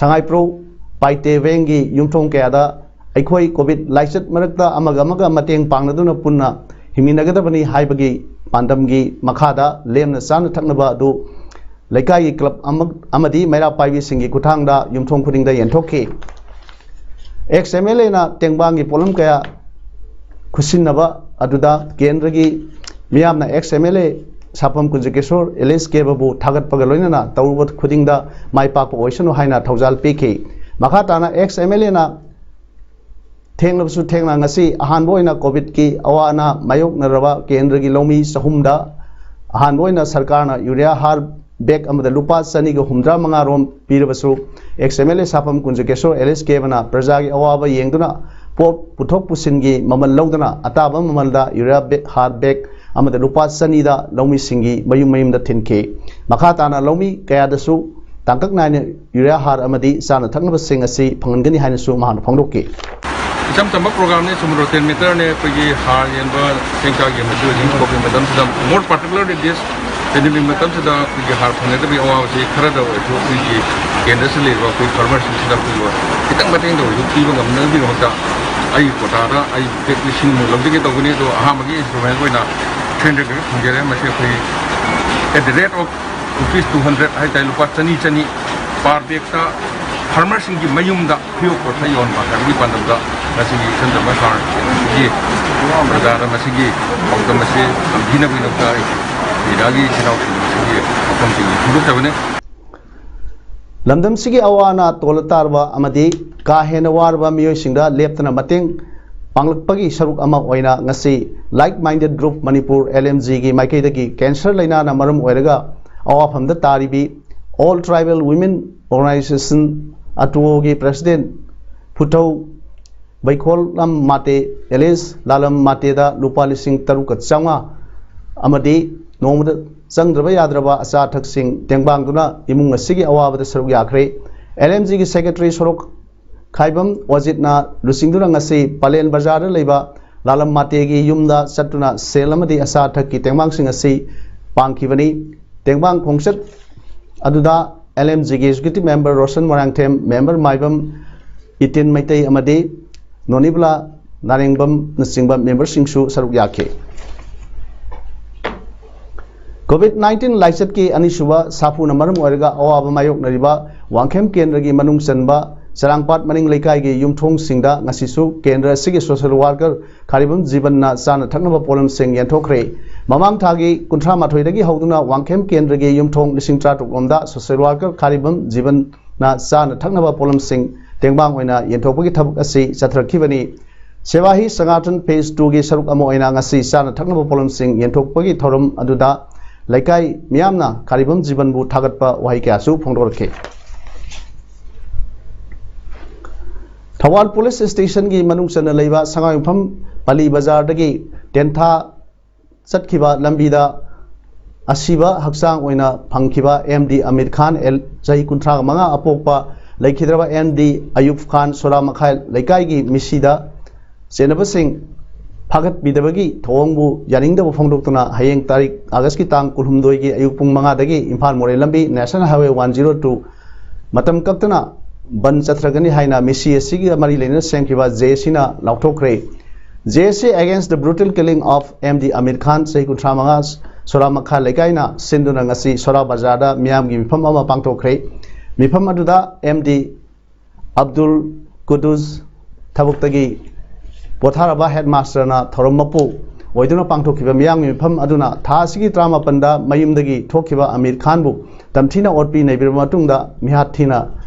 ꯁꯉꯥꯏꯄ꯭ꯔꯧ ꯄꯥꯏꯇꯦ ꯋꯦꯡꯒꯤ ꯌꯨꯝꯊꯣꯡ ꯀꯌꯥꯗ ꯑꯩꯈꯣꯏ ꯀꯣꯚꯤꯗ ꯂꯥꯏꯆꯠ ꯃꯔꯛꯇ ꯑꯃꯒ ꯑꯃꯒ ꯃꯇꯦꯡ ꯄꯥꯡꯅꯗꯨꯅ ꯄꯨꯟꯅ ꯍꯤꯡꯃꯤꯟꯅꯒꯗꯕꯅꯤ ꯍꯥꯏꯕꯒꯤ ꯄꯥꯟꯗꯝꯒꯤ ꯃꯈꯥꯗ ꯂꯦꯝꯅ ꯆꯥꯅ ꯊꯛꯅꯕ ꯑꯗꯨ ꯂꯩꯀꯥꯏꯒꯤ ꯀ꯭ꯂꯕ ꯑꯃ ꯑꯃꯗꯤ ꯃꯩꯔꯥ ꯄꯥꯏꯕꯤꯁꯤꯡꯒꯤ ꯈꯨꯠꯊꯥꯡꯗ ꯌꯨꯝꯊꯣꯡ ꯈꯨꯗꯤꯡꯗ ꯌꯦꯟꯊꯣꯛꯈꯤ꯫ ꯑꯦꯛꯁ ꯑꯦꯝ ꯑꯦꯜ ꯑꯦꯅ ꯇꯦꯡꯕꯥꯡꯒꯤ ꯄꯣꯠꯂꯝ ꯀꯌꯥ ꯈꯨꯠꯁꯤꯟꯅꯕ ꯑꯗꯨꯗ ꯀꯦꯟꯗ꯭ꯔꯒꯤ ꯃꯤꯌꯥꯝꯅ ex M L A Shapam Kunjakeshor alias ꯀꯦꯕꯕꯨ ꯊꯥꯒꯠꯄꯒ ꯂꯣꯏꯅꯅ ꯇꯧꯔꯨꯕ ꯈꯨꯗꯤꯡꯗ ꯃꯥꯏ ꯄꯥꯛꯄ ꯑꯣꯏꯁꯅꯨ ꯍꯥꯏꯅ ꯊꯧꯖꯥꯜ ꯄꯤꯈꯤ꯫ ꯃꯈꯥ ꯇꯥꯅ ꯑꯦꯛꯁ ꯑꯦꯝ ꯑꯦꯜ ꯑꯦꯅ ꯊꯦꯡꯂꯕꯁꯨ ꯊꯦꯡꯅ ꯉꯁꯤ ꯑꯍꯥꯟꯕ ꯑꯣꯏꯅ ꯀꯣꯚꯤꯗꯀꯤ ꯑꯋꯥ ꯑꯅꯥ ꯃꯥꯌꯣꯛꯅꯔꯕ ꯀꯦꯟꯗ꯭ꯔꯒꯤ ꯂꯧꯃꯤ ꯆꯍꯨꯝꯗ ꯑꯍꯥꯟꯕ ꯑꯣꯏꯅ ꯁꯔꯀꯥꯔꯅ ꯌꯨꯔꯤꯌꯥ ꯍꯥꯔ ꯕꯦꯒ ꯑꯃꯗ ꯂꯨꯄꯥ ꯆꯅꯤꯒ ꯍꯨꯝꯗ꯭ꯔꯥ ꯃꯉꯥ ꯔꯣꯝ ꯄꯤꯔꯕꯁꯨ, ex M L A Shapam Kunjakeshor alias ꯀꯦꯕꯅ ꯄ꯭ꯔꯖꯥꯒꯤ ꯑꯋꯥꯕ ꯌꯦꯡꯗꯨꯅ ꯄꯣꯠ ꯄꯨꯊꯣꯛ ꯄꯨꯁꯤꯟꯒꯤ ꯃꯃꯜ ꯂꯧꯗꯨꯅ ꯑꯇꯥꯕ ꯃꯃꯜꯗ ꯌꯨꯔꯤꯌꯥ ꯕꯦ-, ꯍꯥꯔ ꯕꯦꯒ ꯑꯃꯗ ꯂꯨꯄꯥ ꯆꯅꯤꯗ ꯂꯧꯃꯤꯁꯤꯡꯒꯤ ꯃꯌꯨꯝ ꯃꯌꯨꯝꯗ ꯊꯤꯟꯈꯤ꯫ ꯃꯈꯥ ꯇꯥꯅ ꯂꯧꯃꯤ ꯀꯌꯥꯗꯁꯨ ꯇꯥꯡꯀꯛ ꯅꯥꯏꯅ ꯌꯨꯔꯤꯌꯥ ꯍꯥꯔ ꯑꯃꯗꯤ ꯆꯥꯅ ꯊꯛꯅꯕꯁꯤꯡ ꯑꯁꯤ ꯐꯪꯍꯟꯒꯅꯤ ꯍꯥꯏꯅꯁꯨ ꯃꯍꯥꯛꯅ ꯐꯣꯡꯗꯣꯛꯈꯤ꯫ ꯏꯆꯝ ꯆꯝꯕ ꯄ꯭ꯔꯣꯒ꯭ꯔꯥꯝꯅꯤ, ꯁꯨꯝ ꯔꯣꯇꯦꯟ ꯃꯤꯇꯔꯅꯦ, ꯑꯩꯈꯣꯏꯒꯤ ꯍꯥꯔ ꯌꯦꯟꯕ ꯆꯦꯡ ꯆꯥꯛ ꯌꯦꯟꯕꯗꯨ ꯑꯗꯨꯝ ꯀꯣꯚꯤꯗ ꯃꯇꯝꯁꯤꯗ, more particularly this pandemic ꯃꯇꯝꯁꯤꯗ ꯑꯩꯈꯣꯏꯒꯤ ꯍꯥꯔ ꯐꯪꯅꯗꯕꯒꯤ ꯑꯋꯥꯕꯁꯤ ꯈꯔꯗ ꯑꯣꯏꯔꯁꯨ ꯑꯩꯈꯣꯏꯒꯤ ꯀꯦꯟꯗ꯭ꯔꯁꯤꯗ ꯂꯩꯔꯤꯕ ꯑꯩꯈꯣꯏ ꯐꯥꯔꯃꯔꯁꯤꯡꯁꯤꯗ ꯑꯩꯈꯣꯏ ꯈꯤꯇꯪ ꯃꯇꯦꯡꯗ ꯑꯣꯏꯔꯁꯨ ꯄꯤꯕ ꯉꯝꯅꯕꯒꯤꯗꯃꯛꯇ ꯑꯩꯒꯤ ꯀꯣꯇꯥꯗ ꯑꯩ ꯕꯦꯒ ꯂꯤꯁꯤꯡ ꯑꯃ ꯂꯧꯖꯒꯦ ꯇꯧꯕꯅꯤ꯫ ꯑꯗꯣ ꯑꯍꯥꯟꯕꯒꯤ ꯏꯟꯁꯇ꯭ꯔꯨꯃꯦꯟ ꯑꯣꯏꯅ three hundred ꯈꯛ ꯐꯪꯖꯔꯦ꯫ ꯃꯁꯤ ꯑꯩꯈꯣꯏ at the rate of rupees two hundred ꯍꯥꯏꯇꯥꯔꯦ, ꯂꯨꯄꯥ ꯆꯅꯤ ꯆꯅꯤ per bagꯇ ꯐꯥꯔꯃꯔꯁꯤꯡꯒꯤ ꯃꯌꯨꯝꯗ ꯐ꯭ꯔꯤ ꯑꯣꯐ ꯀꯣꯁꯇ ꯌꯣꯟꯕ ꯍꯥꯏꯕꯒꯤ ꯄꯥꯟꯗꯝꯗ ꯉꯁꯤꯒꯤ ꯏꯆꯝ ꯆꯝꯕ ꯍꯥꯔ ꯌꯦꯟꯕꯒꯤ ꯄ꯭ꯔꯖꯥꯗ ꯃꯁꯤꯒꯤ ꯄꯥꯎꯗꯝ ꯑꯁꯤ ꯇꯝꯕꯤꯅꯕꯒꯤꯗꯃꯛꯇ ꯑꯩ ꯃꯦꯗꯤꯌꯥꯒꯤ ꯏꯆꯤꯟ ꯏꯅꯥꯎꯁꯤꯡ ꯃꯁꯤꯒꯤ ꯋꯥꯐꯝꯁꯤꯡ ꯐꯣꯡꯗꯣꯛꯆꯕꯅꯤ꯫ ꯂꯝꯗꯝꯁꯤꯒꯤ ꯑꯋꯥ ꯑꯅꯥ ꯇꯣꯜꯂ ꯇꯥꯔꯕ ꯑꯃꯗꯤ ꯀꯥ ꯍꯦꯟꯅ ꯋꯥꯔꯕ ꯃꯤꯑꯣꯏꯁꯤꯡꯗ ꯂꯦꯞꯇꯅ ꯃꯇꯦꯡ ꯄꯥꯡꯂꯛꯄꯒꯤ ꯁꯔꯨꯛ ꯑꯃ ꯑꯣꯏꯅ ꯉꯁꯤ Like Minded Group Manipur, L M G ꯒꯤ ꯃꯥꯏꯀꯩꯗꯒꯤ ꯀꯦꯟꯁꯔ ꯂꯥꯏꯅꯥꯅ ꯃꯔꯝ ꯑꯣꯏꯔꯒ ꯑꯋꯥꯐꯝꯗ ꯇꯥꯔꯤꯕꯤ All Tribal Women Organization, ꯑꯇꯨꯑꯣꯒꯤ ꯄ꯭ꯔꯦꯁꯤꯗꯦꯟ ꯐꯨꯊꯧ ꯕꯩꯈꯣꯜꯂꯝ ꯃꯥꯇꯦ ꯑꯦꯂꯤꯁ ꯂꯥꯂꯝ ꯃꯥꯇꯦꯗ ꯂꯨꯄꯥ ꯂꯤꯁꯤꯡ ꯇꯔꯨꯛꯀ ꯆꯥꯝꯃꯉꯥ ꯑꯃꯗꯤ ꯅꯣꯡꯃꯗ ꯆꯪꯗ꯭ꯔꯕ ꯌꯥꯗ꯭ꯔꯕ ꯑꯆꯥ ꯑꯊꯛꯁꯤꯡ ꯇꯦꯡꯕꯥꯡꯗꯨꯅ ꯏꯃꯨꯡ ꯑꯁꯤꯒꯤ ꯑꯋꯥꯕꯗ ꯁꯔꯨꯛ ꯌꯥꯈ꯭ꯔꯦ꯫ L M G ꯒꯤ ꯁꯦꯀ꯭ꯔꯦꯇꯔꯤ ꯁꯣꯔꯣꯛ ꯈꯥꯏꯕꯝ ꯋꯥꯖꯤꯠꯅ ꯂꯨꯆꯤꯡꯗꯨꯅ ꯉꯁꯤ ꯄꯂꯦꯟ ꯕꯖꯥꯔꯗ ꯂꯩꯕ ꯂꯥꯂꯝ ꯃꯥꯇꯦꯒꯤ ꯌꯨꯝꯗ ꯆꯠꯇꯨꯅ ꯁꯦꯜ ꯑꯃꯗꯤ ꯑꯆꯥ ꯑꯊꯛꯀꯤ ꯇꯦꯡꯕꯥꯡꯁꯤꯡ ꯑꯁꯤ ꯄꯥꯡꯈꯤꯕꯅꯤ꯫ ꯇꯦꯡꯕꯥꯡ ꯈꯣꯡꯆꯠ ꯑꯗꯨꯗ L M G ꯒꯤ executive member Roshan Moirangthem, member ꯃꯥꯏꯕꯝ ꯏꯇꯦꯟ ꯃꯩꯇꯩ ꯑꯃꯗꯤ ꯅꯣꯅꯤꯕꯂꯥ ꯅꯥꯔꯦꯡꯕꯝꯅꯆꯤꯡꯕ memberꯁꯤꯡꯁꯨ ꯁꯔꯨꯛ ꯌꯥꯈꯤ꯫ ꯀꯣꯚꯤꯗ ꯅꯥꯏꯟꯇꯤꯟ ꯂꯥꯏꯆꯠꯀꯤ ꯑꯅꯤꯁꯨꯕ ꯁꯥꯐꯨꯅ ꯃꯔꯝ ꯑꯣꯏꯔꯒ ꯑꯋꯥꯕ ꯃꯥꯌꯣꯛꯅꯔꯤꯕ ꯋꯥꯡꯈꯦꯝ ꯀꯦꯟꯗ꯭ꯔꯒꯤ ꯃꯅꯨꯡ ꯆꯟꯕ ꯆꯔꯥꯡꯄꯥꯠ ꯃꯅꯤꯡ ꯂꯩꯀꯥꯏꯒꯤ ꯌꯨꯝꯊꯣꯡꯁꯤꯡꯗ ꯉꯁꯤꯁꯨ ꯀꯦꯟꯗ꯭ꯔ ꯑꯁꯤꯒꯤ ꯁꯣꯁꯤꯌꯦꯜ ꯋꯥꯔꯀꯔ ꯈꯥꯔꯤꯕꯝ ꯖꯤꯕꯟꯅ ꯆꯥꯅ ꯊꯛꯅꯕ ꯄꯣꯠꯂꯝꯁꯤꯡ ꯌꯦꯟꯊꯣꯛꯈ꯭ꯔꯦ꯫ ꯃꯃꯥꯡ ꯊꯥꯒꯤ ꯀꯨꯟꯊ꯭ꯔꯥ ꯃꯥꯊꯣꯏꯗꯒꯤ ꯍꯧꯗꯨꯅ ꯋꯥꯡꯈꯦꯝ ꯀꯦꯟꯗ꯭ꯔꯒꯤ ꯌꯨꯝꯊꯣꯡ ꯂꯤꯁꯤꯡ ꯇꯔꯥ ꯇꯔꯨꯛ ꯂꯣꯝꯗ ꯁꯣꯁꯤꯌꯦꯜ ꯋꯥꯔꯀꯔ ꯈꯥꯔꯤꯕꯝ ꯖꯤꯕꯟꯅ ꯆꯥꯅ ꯊꯛꯅꯕ ꯄꯣꯠꯂꯝꯁꯤꯡ ꯇꯦꯡꯕꯥꯡ ꯑꯣꯏꯅ ꯌꯦꯟꯊꯣꯛꯄꯒꯤ ꯊꯕꯛ ꯑꯁꯤ ꯆꯠꯊꯔꯛꯈꯤꯕꯅꯤ꯫ ꯁꯦꯋꯥ ꯍꯤ ꯁꯅꯥꯇꯟ ꯐꯦꯁ ꯇꯨꯒꯤ ꯁꯔꯨꯛ ꯑꯃ ꯑꯣꯏꯅ ꯉꯁꯤ ꯆꯥꯅ ꯊꯛꯅꯕ ꯄꯣꯠꯂꯝꯁꯤꯡ ꯌꯦꯟꯊꯣꯛꯄꯒꯤ ꯊꯧꯔꯝ ꯑꯗꯨꯗ ꯂꯩꯀꯥꯏ ꯃꯤꯌꯥꯝꯅ ꯈꯥꯔꯤꯕꯝ ꯖꯤꯕꯟꯕꯨ ꯊꯥꯒꯠꯄ ꯋꯥꯍꯩ ꯀꯌꯥꯁꯨ ꯐꯣꯡꯗꯣꯔꯛꯈꯤ꯫ ꯊꯧꯕꯥꯜ ꯄꯨꯂꯤꯁ ꯁ꯭ꯇꯦꯁꯟꯒꯤ ꯃꯅꯨꯡ ꯆꯟꯅ ꯂꯩꯕ ꯁꯉꯥꯏꯌꯨꯝꯐꯝ ꯄꯂꯤ ꯕꯖꯥꯔꯗꯒꯤ ꯇꯦꯟꯊꯥ ꯆꯠꯈꯤꯕ ꯂꯝꯕꯤꯗ ꯑꯁꯤꯕ ꯍꯛꯆꯥꯡ ꯑꯣꯏꯅ ꯐꯪꯈꯤꯕ ꯑꯦꯝ ꯗꯤ ꯑꯃꯤꯔ ꯈꯥꯟ ꯑꯦꯜ, ꯆꯍꯤ ꯀꯨꯟꯊ꯭ꯔꯥ ꯃꯉꯥ ꯑꯄꯣꯛꯄ ꯂꯩꯈꯤꯗ꯭ꯔꯕ ꯑꯦꯝ ꯗꯤ ꯑꯌꯨꯕ ꯈꯥꯟ ꯁꯣꯔꯥ ꯃꯈꯥ ꯂꯩꯀꯥꯏꯒꯤ ꯃꯤꯁꯤꯗ ꯆꯦꯟꯅꯕꯁꯤꯡ ꯐꯥꯒꯠꯄꯤꯗꯕꯒꯤ ꯊꯧꯑꯣꯡꯕꯨ ꯌꯥꯅꯤꯡꯗꯕ ꯐꯣꯡꯗꯣꯛꯇꯨꯅ ꯍꯌꯦꯡ ꯇꯥꯔꯤꯛ ꯑꯥꯒꯁꯀꯤ ꯇꯥꯡ ꯀꯨꯟꯍꯨꯝꯗꯣꯏꯒꯤ ꯑꯌꯨꯛ ꯄꯨꯡ ꯃꯉꯥꯗꯒꯤ ꯏꯝꯐꯥꯜ ꯃꯣꯔꯦ ꯂꯝꯕꯤ national highway one zero two ꯃꯇꯝ ꯀꯛꯇꯅ ꯕꯟ ꯆꯠꯊꯔꯒꯅꯤ ꯍꯥꯏꯅ ꯃꯤꯁꯤ ꯑꯁꯤꯒ ꯃꯔꯤ ꯂꯩꯅꯅ ꯁꯦꯝꯈꯤꯕ ꯖꯦ ꯑꯦ ꯁꯤꯅ ꯂꯥꯎꯊꯣꯛꯈ꯭ꯔꯦ꯫ ꯖꯦ ꯑꯦ ꯁꯤ against the brutal killing of M D Amir Khan, ꯆꯍꯤ ꯀꯨꯟꯊ꯭ꯔꯥ ꯃꯉꯥ, ꯁꯣꯔꯥ ꯃꯈꯥ ꯂꯩꯀꯥꯏꯅ ꯁꯤꯟꯗꯨꯅ ꯉꯁꯤ ꯁꯣꯔꯥ ꯕꯖꯥꯔꯗ ꯃꯤꯌꯥꯝꯒꯤ ꯃꯤꯐꯝ ꯑꯃ ꯄꯥꯡꯊꯣꯛꯈ꯭ꯔꯦ꯫ ꯃꯤꯐꯝ ꯑꯗꯨꯗ ꯑꯦꯝ ꯗꯤ ꯑꯕꯗꯨꯜ ꯀꯨꯗꯨꯁ ꯊꯕꯛꯇꯒꯤ ꯄꯣꯊꯥꯔꯕ ꯍꯦꯗꯃꯥꯁꯇꯔꯅ ꯊꯧꯔꯝ ꯃꯄꯨ ꯑꯣꯏꯗꯨꯅ ꯄꯥꯡꯊꯣꯛꯈꯤꯕ ꯃꯤꯌꯥꯝꯒꯤ ꯃꯤꯐꯝ ꯑꯗꯨꯅ ꯊꯥ ꯑꯁꯤꯒꯤ ꯇꯔꯥꯃꯥꯄꯟꯗ ꯃꯌꯨꯝꯗꯒꯤ ꯊꯣꯛꯈꯤꯕ ꯑꯃꯤꯔ ꯈꯥꯟꯕꯨ ꯇꯝꯊꯤꯅ ꯑꯣꯠꯄꯤ ꯅꯩꯕꯤꯔꯕ ꯃꯇꯨꯡꯗ ꯃꯤꯍꯥꯠ ꯊꯤꯅ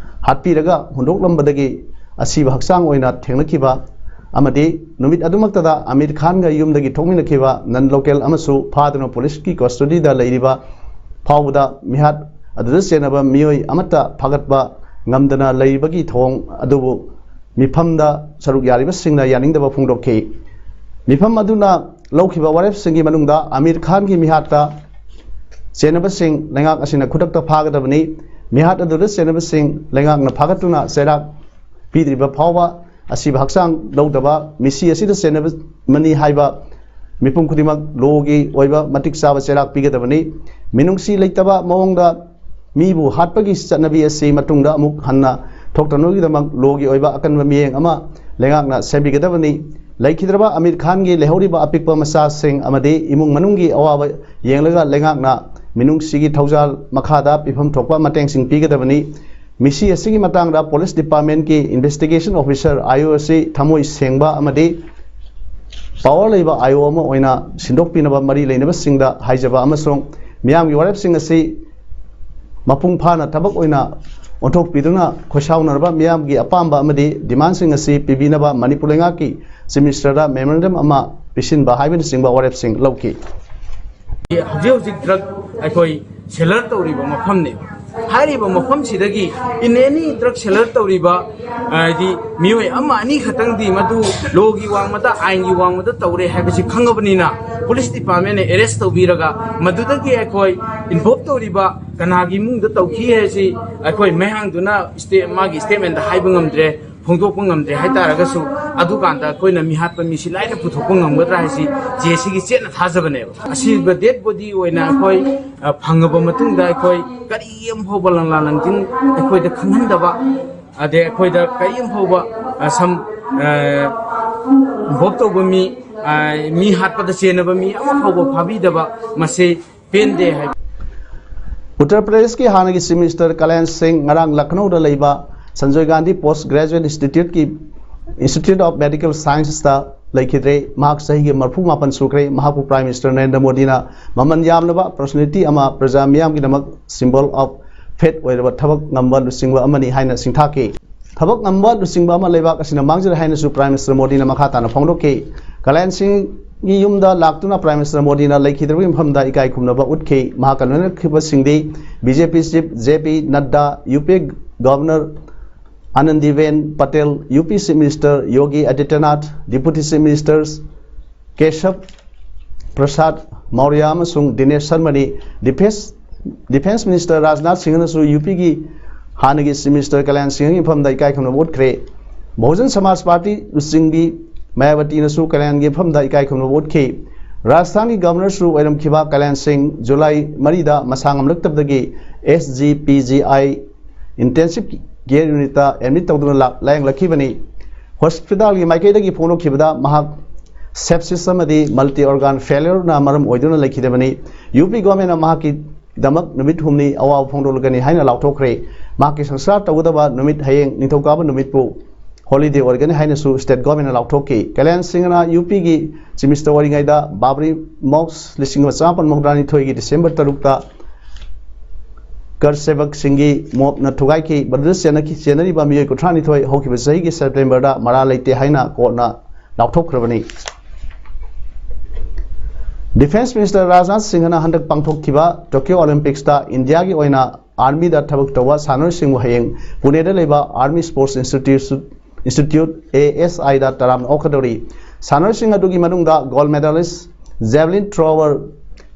ꯍꯥꯠꯄꯤꯔꯒ ꯍꯨꯟꯗꯣꯛꯂꯝꯕꯗꯒꯤ ꯑꯁꯤꯕ ꯍꯛꯆꯥꯡ ꯑꯣꯏꯅ ꯊꯦꯡꯅꯈꯤꯕ ꯑꯃꯗꯤ ꯅꯨꯃꯤꯠ ꯑꯗꯨꯃꯛꯇꯗ ꯑꯃꯤꯔ ꯈꯥꯟꯒ ꯌꯨꯝꯗꯒꯤ ꯊꯣꯛꯃꯤꯟꯅꯈꯤꯕ ꯅꯟ ꯂꯣꯀꯦꯜ ꯑꯃꯁꯨ ꯐꯥꯗꯨꯅ ꯄꯨꯂꯤꯁꯀꯤ ꯀꯁꯇꯗꯤꯗ ꯂꯩꯔꯤꯕ ꯐꯥꯎꯕꯗ ꯃꯤꯍꯥꯠ ꯑꯗꯨꯗ ꯆꯦꯟꯅꯕ ꯃꯤꯑꯣꯏ ꯑꯃꯠꯇ ꯐꯥꯒꯠꯄ ꯉꯝꯗꯅ ꯂꯩꯔꯤꯕꯒꯤ ꯊꯧꯑꯣꯡ ꯑꯗꯨꯕꯨ ꯃꯤꯐꯝꯗ ꯁꯔꯨꯛ ꯌꯥꯔꯤꯕꯁꯤꯡꯅ ꯌꯥꯅꯤꯡꯗꯕ ꯐꯣꯡꯗꯣꯛꯈꯤ꯫ ꯃꯤꯐꯝ ꯑꯗꯨꯅ ꯂꯧꯈꯤꯕ ꯋꯥꯔꯦꯞꯁꯤꯡꯒꯤ ꯃꯅꯨꯡꯗ ꯑꯃꯤꯔ ꯈꯥꯟꯒꯤ ꯃꯤꯍꯥꯠꯇ ꯆꯦꯟꯅꯕꯁꯤꯡ ꯂꯩꯉꯥꯛ ꯑꯁꯤꯅ ꯈꯨꯗꯛꯇ ꯐꯥꯒꯗꯕꯅꯤ꯫ ꯃꯤꯍꯥꯠ ꯑꯗꯨꯗ ꯆꯦꯟꯅꯕꯁꯤꯡ ꯂꯩꯉꯥꯛꯅ ꯐꯥꯒꯠꯇꯨꯅ ꯆꯩꯔꯥꯛ ꯄꯤꯗ꯭ꯔꯤꯕ ꯐꯥꯎꯕ ꯑꯁꯤꯕ ꯍꯛꯆꯥꯡ ꯂꯧꯗꯕ ꯃꯤꯁꯤ ꯑꯁꯤꯗ ꯆꯦꯟꯅꯕꯅꯤ ꯍꯥꯏꯕ ꯃꯤꯄꯨꯝ ꯈꯨꯗꯤꯡꯃꯛ ꯂꯣꯒꯤ ꯑꯣꯏꯕ ꯃꯇꯤꯛ ꯆꯥꯕ ꯆꯩꯔꯥꯛ ꯄꯤꯒꯗꯕꯅꯤ꯫ ꯃꯤꯅꯨꯡꯁꯤ ꯂꯩꯇꯕ ꯃꯑꯣꯡꯗ ꯃꯤꯕꯨ ꯍꯥꯠꯄꯒꯤ ꯆꯠꯅꯕꯤ ꯑꯁꯤ ꯃꯇꯨꯡꯗ ꯑꯃꯨꯛ ꯍꯟꯅ ꯊꯣꯛꯇꯅꯕꯒꯤꯗꯃꯛ ꯂꯣꯒꯤ ꯑꯣꯏꯕ ꯑꯀꯟꯕ ꯃꯤꯠꯌꯦꯡ ꯑꯃ ꯂꯩꯉꯥꯛꯅ ꯁꯦꯝꯕꯤꯒꯗꯕꯅꯤ꯫ ꯂꯩꯈꯤꯗ꯭ꯔꯕ ꯑꯃꯤꯔ ꯈꯥꯟꯒꯤ ꯂꯩꯍꯧꯔꯤꯕ ꯑꯄꯤꯛꯄ ꯃꯆꯥꯁꯤꯡ ꯑꯃꯗꯤ ꯏꯃꯨꯡ ꯃꯅꯨꯡꯒꯤ ꯑꯋꯥꯕ ꯌꯦꯡꯂꯒ ꯂꯩꯉꯥꯛꯅ ꯃꯤꯅꯨꯡꯁꯤꯒꯤ ꯊꯧꯖꯥꯜ ꯃꯈꯥꯗ ꯄꯤꯐꯝ ꯊꯣꯛꯄ ꯃꯇꯦꯡꯁꯤꯡ ꯄꯤꯒꯗꯕꯅꯤ꯫ ꯃꯤꯁꯤ ꯑꯁꯤꯒꯤ ꯃꯇꯥꯡꯗ ꯄꯨꯂꯤꯁ ꯗꯤꯄꯥꯔꯠꯃꯦꯟꯠꯀꯤ ꯏꯟꯚꯦꯁꯇꯤꯒꯦꯁꯟ ꯑꯣꯐꯤꯁꯔ, ꯑꯥꯏ ꯑꯣ, ꯑꯁꯤ ꯊꯃꯣꯏ ꯁꯦꯡꯕ ꯑꯃꯗꯤ ꯄꯥꯋꯔ ꯂꯩꯕ ꯑꯥꯏ ꯑꯣ ꯑꯃ ꯑꯣꯏꯅ ꯁꯤꯟꯗꯣꯛꯄꯤꯅꯕ ꯃꯔꯤ ꯂꯩꯅꯕꯁꯤꯡꯗ ꯍꯥꯏꯖꯕ ꯑꯃꯁꯨꯡ ꯃꯤꯌꯥꯝꯒꯤ ꯋꯥꯔꯦꯞꯁꯤꯡ ꯑꯁꯤ ꯃꯄꯨꯡ ꯐꯥꯅ ꯊꯕꯛ ꯑꯣꯏꯅ ꯑꯣꯟꯊꯣꯛꯄꯤꯗꯨꯅ ꯈꯣꯏꯁꯥꯎꯅꯔꯕ ꯃꯤꯌꯥꯝꯒꯤ ꯑꯄꯥꯝꯕ ꯑꯃꯗꯤ ꯗꯤꯃꯥꯟꯁꯤꯡ ꯑꯁꯤ ꯄꯤꯕꯤꯅꯕ ꯃꯅꯤꯄꯨꯔ ꯂꯩꯉꯥꯛꯀꯤ ꯆꯤꯐ ꯃꯤꯅꯤꯁꯇꯔꯗ ꯃꯦꯃꯣꯔꯦꯟꯗꯝ ꯑꯃ ꯄꯤꯁꯤꯟꯕ ꯍꯥꯏꯕꯅꯆꯤꯡꯕ ꯋꯥꯔꯦꯞꯁꯤꯡ ꯂꯧꯈꯤ꯫ ꯍꯧꯖꯤꯛ ꯍꯧꯖꯤꯛ ꯗ꯭ꯔꯒ ꯑꯩꯈꯣꯏ ꯁꯦꯂꯔ ꯇꯧꯔꯤꯕ ꯃꯐꯝꯅꯦ꯫ ꯍꯥꯏꯔꯤꯕ ꯃꯐꯝꯁꯤꯗꯒꯤ in any drug seller ꯇꯧꯔꯤꯕ ꯍꯥꯏꯗꯤ ꯃꯤꯑꯣꯏ ꯑꯃ ꯑꯅꯤ ꯈꯛꯇꯪꯗꯤ ꯃꯗꯨ ꯂꯣꯒꯤ ꯋꯥꯡꯃꯗ, ꯑꯥꯏꯟꯒꯤ ꯋꯥꯡꯃꯗ ꯇꯧꯔꯦ ꯍꯥꯏꯕꯁꯤ ꯈꯪꯉꯕꯅꯤꯅ ꯄꯨꯂꯤꯁ ꯗꯤꯄꯥꯔꯠꯃꯦꯟꯅ ꯑꯦꯔꯦꯁ ꯇꯧꯕꯤꯔꯒ ꯃꯗꯨꯗꯒꯤ ꯑꯩꯈꯣꯏ ꯏꯟꯚꯣꯜꯕ ꯇꯧꯔꯤꯕ ꯀꯅꯥꯒꯤ ꯏꯃꯨꯡꯗ ꯇꯧꯈꯤ ꯍꯥꯏꯁꯤ ꯑꯩꯈꯣꯏ ꯃꯌꯥꯡꯗꯨꯅ ꯁ꯭ꯇꯦ-, ꯃꯥꯒꯤ ꯁ꯭ꯇꯦꯠꯃꯦꯟꯗ ꯍꯥꯏꯕ ꯉꯝꯗ꯭ꯔꯦ, ꯐꯣꯡꯗꯣꯛꯄ ꯉꯝꯗ꯭ꯔꯦ ꯍꯥꯏꯇꯥꯔꯒꯁꯨ, ꯑꯗꯨꯀꯥꯟꯗ ꯑꯩꯈꯣꯏꯅ ꯃꯤꯍꯥꯠꯄ ꯃꯤꯁꯤ ꯂꯥꯏꯅ ꯄꯨꯊꯣꯛꯄ ꯉꯝꯒꯗ꯭ꯔꯥ ꯍꯥꯏꯁꯤ ꯖꯦ ꯁꯤꯒꯤ ꯆꯦꯠꯅ ꯊꯥꯖꯕꯅꯦꯕ꯫ ꯑꯁꯤꯕ ꯗꯦꯗ ꯕꯣꯗꯤ ꯑꯣꯏꯅ ꯑꯩꯈꯣꯏ, ꯑ, ꯐꯪꯉꯕ ꯃꯇꯨꯡꯗ ꯑꯩꯈꯣꯏ ꯀꯔꯤ ꯑꯃ ꯐꯥꯎꯕ ꯂꯪꯂꯥ ꯂꯪꯖꯤꯟ ꯑꯩꯈꯣꯏꯗ ꯈꯪꯍꯟꯗꯕ, ꯑꯗꯩ ꯑꯩꯈꯣꯏꯗ ꯀꯔꯤ ꯑꯃ ꯐꯥꯎꯕ, ꯑ, ꯁꯝ, ꯑ, ꯏꯟꯚꯣꯜꯕ ꯇꯧꯕ ꯃꯤ, ꯑ, ꯃꯤ ꯍꯥꯠꯄꯗ ꯆꯦꯟꯅꯕ ꯃꯤ ꯑꯃ ꯐꯥꯎꯕ ꯐꯥꯕꯤꯗꯕ, ꯃꯁꯤ ꯄꯦꯟꯗꯦ ꯍꯥꯏ꯫ ꯎꯠꯇꯔ ꯄ꯭ꯔꯗꯦꯁꯀꯤ ꯍꯥꯟꯅꯒꯤ ꯆꯤꯐ ꯃꯤꯅꯤꯁꯇꯔ ꯀꯂꯌꯥꯟ ꯁꯤꯡ ꯉꯔꯥꯡ ꯂꯈꯅꯧꯗ ꯂꯩꯕ ꯁꯟꯖꯣꯏ ꯒꯥꯟꯙꯤ ꯄꯣꯁ ꯒ꯭ꯔꯦꯖꯨꯑꯦꯠ ꯏꯟꯁꯇꯤꯇ꯭ꯌꯨꯠꯀꯤ, Institute of Medical Scienceꯇ ꯂꯩꯈꯤꯗ꯭ꯔꯦ꯫ ꯃꯍꯥꯛ ꯆꯍꯤꯒꯤ ꯃꯔꯐꯨ ꯃꯥꯄꯟ ꯁꯨꯈ꯭ꯔꯦ꯫ ꯃꯍꯥꯛꯄꯨ ꯄ꯭ꯔꯥꯏꯝ ꯃꯤꯅꯤꯁꯇꯔ ꯅꯔꯦꯟꯗ꯭ꯔ ꯃꯣꯗꯤꯅ ꯃꯃꯜ ꯌꯥꯝꯂꯕ ꯄꯔꯁꯣꯅꯦꯂꯤꯇꯤ ꯑꯃ, ꯄ꯭ꯔꯖꯥ ꯃꯤꯌꯥꯝꯒꯤꯗꯃꯛ ꯁꯤꯝꯕꯜ ꯑꯣꯐ ꯐꯦꯠ ꯑꯣꯏꯔꯕ ꯊꯕꯛ ꯉꯝꯕ ꯂꯨꯆꯤꯡꯕ ꯑꯃꯅꯤ ꯍꯥꯏꯅ ꯁꯤꯡꯊꯥꯈꯤ꯫ ꯊꯕꯛ ꯉꯝꯕ ꯂꯨꯆꯤꯡꯕ ꯑꯃ ꯂꯩꯕꯥꯛ ꯑꯁꯤꯅ ꯃꯥꯡꯖꯔꯦ ꯍꯥꯏꯅꯁꯨ ꯄ꯭ꯔꯥꯏꯝ ꯃꯤꯅꯤꯁꯇꯔ ꯃꯣꯗꯤꯅ ꯃꯈꯥ ꯇꯥꯅ ꯐꯣꯡꯗꯣꯛꯈꯤ꯫ ꯀꯂꯌꯥꯟ ꯁꯤꯡꯒꯤ ꯌꯨꯝꯗ ꯂꯥꯛꯇꯨꯅ ꯄ꯭ꯔꯥꯏꯝ ꯃꯤꯅꯤꯁꯇꯔ ꯃꯣꯗꯤꯅ ꯂꯩꯈꯤꯗ꯭ꯔꯕꯒꯤ ꯃꯐꯝꯗ ꯏꯀꯥꯏ ꯈꯨꯝꯅꯕ ꯎꯠꯈꯤ꯫ ꯃꯍꯥꯛꯀ ꯂꯣꯏꯅꯈꯤꯕꯁꯤꯡꯗꯤ B J P chief J P Nadda, U P governor Anandiben Patel, U P chief minister Yogi Adityanath, deputy chief minister Keshav Prasad Maurya ꯑꯃꯁꯨꯡ ꯗꯤꯅꯦꯁ ꯁꯔꯃꯅꯤ꯫ ꯗꯤꯐꯦꯟꯁ, ꯗꯤꯐꯦꯟꯁ ꯃꯤꯅꯤꯁꯇꯔ ꯔꯥꯖꯅꯥꯊ ꯁꯤꯡꯍꯅꯁꯨ ꯌꯨ ꯄꯤꯒꯤ ꯍꯥꯟꯅꯒꯤ ꯆꯤꯐ ꯃꯤꯅꯤꯁꯇꯔ ꯀꯂꯌꯥꯟ ꯁꯤꯡꯍꯒꯤ ꯃꯐꯝꯗ ꯏꯀꯥꯏ ꯈꯨꯝꯅꯕ ꯎꯠꯈ꯭ꯔꯦ꯫ ꯕꯍꯨꯖꯟ ꯁꯃꯥꯖ ꯄꯥꯔꯇꯤ ꯂꯨꯆꯤꯡꯕꯤ ꯃꯌꯥꯕꯇꯤꯅꯁꯨ ꯀꯂꯌꯥꯟꯒꯤ ꯃꯐꯝꯗ ꯏꯀꯥꯏ ꯈꯨꯝꯅꯕ ꯎꯠꯈꯤ꯫ ꯔꯥꯖꯁꯊꯥꯟꯒꯤ ꯒꯚꯔꯅꯔꯁꯨ ꯑꯣꯏꯔꯝꯈꯤꯕ ꯀꯂꯌꯥꯟ ꯁꯤꯡ ꯖꯨꯂꯥꯏ ꯃꯔꯤꯗ ꯃꯁꯥ ꯉꯝꯂꯛꯇꯕꯗꯒꯤ ꯑꯦꯁ ꯖꯤ ꯄꯤ ꯖꯤ ꯑꯥꯏ ꯏꯟꯇꯦꯟꯁꯤꯚ ꯀꯦꯌꯔ ꯌꯨꯅꯤꯠꯇ ꯑꯦꯗꯃꯤꯠ ꯇꯧꯗꯨꯅ ꯂꯥ-, ꯂꯥꯌꯦꯡꯂꯛꯈꯤꯕꯅꯤ꯫ ꯍꯣꯁꯄꯤꯇꯥꯜꯒꯤ ꯃꯥꯏꯀꯩꯗꯒꯤ ꯐꯣꯡꯗꯣꯛꯈꯤꯕꯗ, ꯃꯍꯥꯛ ꯁꯦꯞꯁꯤꯁ ꯑꯃꯗꯤ ꯃꯜꯇꯤ ꯑꯣꯔꯒꯥꯟ ꯐꯦꯂꯔꯅ ꯃꯔꯝ ꯑꯣꯏꯗꯨꯅ ꯂꯩꯈꯤꯗꯕꯅꯤ꯫ ꯌꯨ ꯄꯤ ꯒꯣꯔꯃꯦꯟꯅ ꯃꯍꯥꯛꯀꯤꯗꯃꯛ ꯅꯨꯃꯤꯠ ꯍꯨꯝꯅꯤ ꯑꯋꯥꯕ ꯐꯣꯡꯗꯣꯛꯂꯒꯅꯤ ꯍꯥꯏꯅ ꯂꯥꯎꯊꯣꯛꯈ꯭ꯔꯦ꯫ ꯃꯍꯥꯛꯀꯤ ꯁꯪꯁꯥꯔ ꯇꯧꯒꯗꯕ ꯅꯨꯃꯤꯠ ꯍꯌꯦꯡ ꯅꯤꯡꯊꯧꯀꯥꯕ ꯅꯨꯃꯤꯠꯄꯨ ꯍꯣꯂꯤꯗꯦ ꯑꯣꯏꯔꯒꯅꯤ ꯍꯥꯏꯅꯁꯨ ꯁ꯭ꯇꯦꯠ ꯒꯣꯔꯃꯦꯟꯅ ꯂꯥꯎꯊꯣꯛꯈꯤ꯫ ꯀꯂꯌꯥꯟ ꯁꯤꯡꯍꯅ ꯌꯨ ꯄꯤꯒꯤ ꯆꯤꯐ ꯃꯤꯅꯤꯁꯇꯔ ꯑꯣꯏꯔꯤꯉꯩꯗ ꯕꯥꯕ꯭ꯔꯤ ꯃꯣꯁ ꯂꯤꯁꯤꯡ ꯑꯃ ꯆꯃꯥꯄꯟ ꯃꯧꯗ꯭ꯔꯥꯅꯤꯊꯣꯏꯒꯤ ꯗꯤꯁꯦꯝꯕꯔ ꯇꯔꯨꯛꯇ ꯀꯔꯁꯦꯕꯛꯁꯤꯡꯒꯤ ꯃꯣꯞꯅ ꯊꯨꯒꯥꯏꯈꯤ꯫ ꯃꯗꯨꯗ ꯆꯦꯟꯅꯈꯤ-, ꯆꯦꯟꯅꯔꯤꯕ ꯃꯤꯑꯣꯏ ꯀꯨꯟꯊ꯭ꯔꯥꯅꯤꯊꯣꯏ ꯍꯧꯈꯤꯕ ꯆꯍꯤꯒꯤ ꯁꯦꯞꯇꯦꯝꯕꯔꯗ ꯃꯔꯥꯜ ꯂꯩꯇꯦ ꯍꯥꯏꯅ ꯀꯣꯔꯠꯅ ꯂꯥꯎꯊꯣꯛꯈ꯭ꯔꯕꯅꯤ꯫ ꯗꯤꯐꯦꯟꯁ ꯃꯤꯅꯤꯁꯇꯔ ꯔꯥꯖꯅꯥꯊ ꯁꯤꯡꯍꯅ ꯍꯟꯗꯛ ꯄꯥꯡꯊꯣꯛꯈꯤꯕ ꯇꯣꯀꯤꯌꯣ ꯑꯣꯂꯤꯝꯄꯤꯛꯁꯇ ꯏꯟꯗꯤꯌꯥꯒꯤ ꯑꯣꯏꯅ ꯑꯥꯔꯃꯤꯗ ꯊꯕꯛ ꯇꯧꯕ ꯁꯥꯟꯅꯔꯣꯏꯁꯤꯡꯕꯨ ꯍꯌꯦꯡ ꯄꯨꯅꯦꯗ ꯂꯩꯕ army sports institute, institute, A S ꯑꯥꯏꯗ ꯇꯔꯥꯝꯅ ꯑꯣꯛꯀꯗꯧꯔꯤ꯫ ꯁꯥꯟꯅꯔꯣꯏꯁꯤꯡ ꯑꯗꯨꯒꯤ ꯃꯅꯨꯡꯗ ꯒꯣꯜꯗ ꯃꯦꯗꯥꯂꯤꯁ, ꯖꯦꯚꯂꯤꯟ ꯊ꯭ꯔꯣꯋꯔ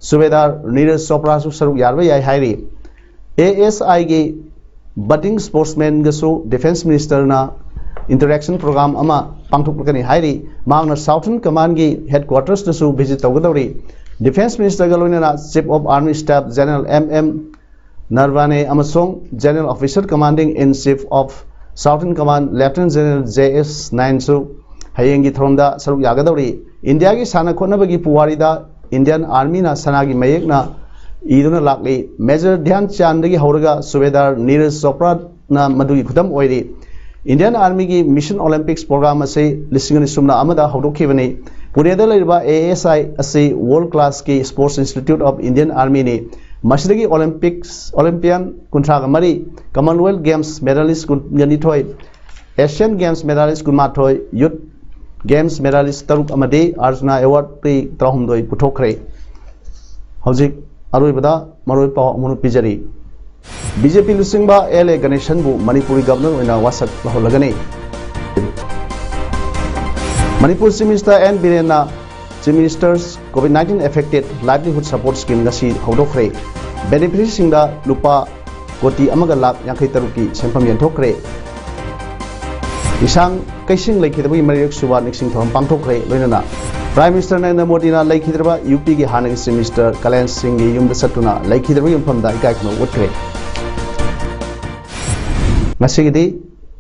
ꯁꯨꯕꯦꯗꯥꯔ ꯅꯤꯔꯖ ꯆꯣꯄ꯭ꯔꯥꯁꯨ ꯁꯔꯨꯛ ꯌꯥꯕ ꯌꯥꯏ ꯍꯥꯏꯔꯤ꯫ ꯑꯦ ꯑꯦꯁ ꯑꯥꯏꯒꯤ ꯕꯗꯤꯡ ꯁ꯭ꯄꯣꯔꯠꯁꯃꯦꯟꯒꯁꯨ ꯗꯤꯐꯦꯟꯁ ꯃꯤꯅꯤꯁꯇꯔꯅ ꯏꯟꯇꯔꯦꯛꯁꯟ ꯄ꯭ꯔꯣꯒ꯭ꯔꯥꯝ ꯑꯃ ꯄꯥꯡꯊꯣꯛꯂꯛꯀꯅꯤ ꯍꯥꯏꯔꯤ꯫ ꯃꯍꯥꯛꯅ ꯁꯥꯎꯊꯔꯟ ꯀꯃꯥꯟꯒꯤ ꯍꯦꯗꯀ꯭ꯋꯥꯇꯔꯁꯇꯁꯨ ꯚꯤꯖꯤꯠ ꯇꯧꯒꯗꯧꯔꯤ꯫ ꯗꯤꯐꯦꯟꯁ ꯃꯤꯅꯤꯁꯇꯔꯒ ꯂꯣꯏꯅꯅ chief of army staff general M M Naravane ꯑꯃꯁꯨꯡ general officer commanding in chief of southern command lieutenant general J S ꯅꯥꯏꯟꯁꯨ ꯍꯌꯦꯡꯒꯤ ꯊꯧꯔꯝꯗ ꯁꯔꯨꯛ ꯌꯥꯒꯗꯧꯔꯤ꯫ ꯏꯟꯗꯤꯌꯥꯒꯤ ꯁꯥꯟꯅ ꯈꯣꯠꯅꯕꯒꯤ ꯄꯨꯋꯥꯔꯤꯗ ꯏꯟꯗꯤꯌꯟ ꯑꯥꯔꯃꯤꯅ ꯁꯅꯥꯒꯤ ꯃꯌꯦꯛꯅ ꯏꯗꯨꯅ ꯂꯥꯛꯂꯤ꯫ ꯃꯦꯖꯔ ꯙ꯭ꯌꯥꯟ ꯆꯥꯟꯗꯒꯤ ꯍꯧꯔꯒ ꯁꯨꯕꯦꯗꯥꯔ ꯅꯤꯔꯖ ꯆꯣꯄ꯭ꯔꯥꯅ ꯃꯗꯨꯒꯤ ꯈꯨꯗꯝ ꯑꯣꯏꯔꯤ꯫ ꯏꯟꯗꯤꯌꯟ ꯑꯥꯔꯃꯤꯒꯤ ꯃꯤꯁꯟ ꯑꯣꯂꯤꯝꯄꯤꯛꯁ ꯄ꯭ꯔꯣꯒ꯭ꯔꯥꯝ ꯑꯁꯤ ꯂꯤꯁꯤꯡ ꯑꯅꯤ ꯁꯨꯞꯅ ꯑꯃꯗ ꯍꯧꯗꯣꯛꯈꯤꯕꯅꯤ꯫ ꯄꯨꯅꯦꯗ ꯂꯩꯔꯤꯕ ꯑꯦ ꯑꯦꯁ ꯑꯥꯏ ꯑꯁꯤ ꯋꯥꯔꯜ ꯀ꯭ꯂꯥꯁꯀꯤ ꯁ꯭ꯄꯣꯔꯠꯁ ꯏꯟꯁꯇꯤꯇ꯭ꯌꯨꯠ ꯑꯣꯐ ꯏꯟꯗꯤꯌꯟ ꯑꯥꯔꯃꯤꯅꯤ꯫ ꯃꯁꯤꯗꯒꯤ ꯑꯣꯂꯤꯝꯄꯤꯛꯁ, ꯑꯣꯂꯤꯝꯄꯤꯌꯟ ꯀꯨꯟꯊ꯭ꯔꯥꯒ ꯃꯔꯤ, ꯀꯃꯟꯋꯦꯜꯊ ꯒꯦꯝꯁ ꯃꯦꯗꯥꯂꯤꯁ ꯀꯨꯟꯒ ꯅꯤꯊꯣꯏ, ꯑꯦꯁꯤꯌꯥꯟ ꯒꯦꯝꯁ ꯃꯦꯗꯥꯂꯤꯁ ꯀꯨꯟꯃꯥꯊꯣꯏ, ꯌꯨꯊ ꯒꯦꯝꯁ ꯃꯦꯗꯥꯂꯤꯁ ꯇꯔꯨꯛ ꯑꯃꯗꯤ ꯑꯔꯖꯨꯅꯥ ꯑꯦꯋꯥꯔꯗꯀꯤ ꯇꯔꯥꯍꯨꯝꯗꯣꯏ ꯄꯨꯊꯣꯛꯈ꯭ꯔꯦ꯫ ꯍꯧꯖꯤꯛ ꯑꯔꯣꯏꯕꯗ ꯃꯔꯨꯑꯣꯏꯕ ꯄꯥꯎ ꯑꯃꯨꯛ ꯄꯤꯖꯔꯤ꯫ ꯕꯤ ꯖꯦ ꯄꯤ ꯂꯨꯆꯤꯡꯕ ꯑꯦꯜ ꯑꯦ ꯒꯅꯦꯁꯟꯕꯨ ꯃꯅꯤꯄꯨꯔꯒꯤ ꯒꯕꯅꯔ ꯑꯣꯏꯅ ꯋꯥꯁꯛ ꯂꯧꯍꯜꯂꯒꯅꯤ꯫ ꯃꯅꯤꯄꯨꯔ ꯆꯤꯐ ꯃꯤꯅꯤꯁꯇꯔ ꯑꯦꯟ ꯕꯤꯔꯦꯟꯅ chief minister's COVID nineteen affected livelihood support scheme ꯉꯁꯤ ꯍꯧꯗꯣꯛꯈ꯭ꯔꯦ꯫ ꯕꯦꯅꯤꯐꯤꯁꯔꯤꯁꯤꯡꯗ ꯂꯨꯄꯥ ꯀꯣꯇꯤ ꯑꯃꯒ ꯂꯥꯈ ꯌꯥꯡꯈꯩ ꯇꯔꯨꯛꯀꯤ ꯁꯦꯟꯐꯝ ꯌꯦꯟꯊꯣꯛꯈ꯭ꯔꯦ꯫ ꯏꯁꯥꯡ ꯀꯩꯁꯤꯡ ꯂꯩꯈꯤꯗꯕꯒꯤ ꯃꯔꯤꯔꯛ ꯁꯨꯕ ꯅꯤꯡꯁꯤꯡ ꯊꯧꯔꯝ ꯄꯥꯡꯊꯣꯛꯈ꯭ꯔꯦ꯫ ꯂꯣꯏꯅꯅ ꯄ꯭ꯔꯥꯏꯝ ꯃꯤꯅꯤꯁꯇꯔ ꯅꯔꯦꯟꯗ꯭ꯔ ꯃꯣꯗꯤꯅ ꯂꯩꯈꯤꯗ꯭ꯔꯕ ꯌꯨ ꯄꯤꯒꯤ ꯍꯥꯟꯅꯒꯤ ꯆꯤꯐ ꯃꯤꯅꯤꯁꯇꯔ ꯀꯂꯌꯥꯟ ꯁꯤꯡꯒꯤ ꯌꯨꯝꯗ ꯆꯠꯇꯨꯅ ꯂꯩꯈꯤꯗ꯭ꯔꯕꯒꯤ ꯃꯐꯝꯗ ꯏꯀꯥꯏ ꯈꯨꯝꯅꯧ ꯎꯠꯈ꯭ꯔꯦ꯫ ꯉꯁꯤꯒꯤꯗꯤ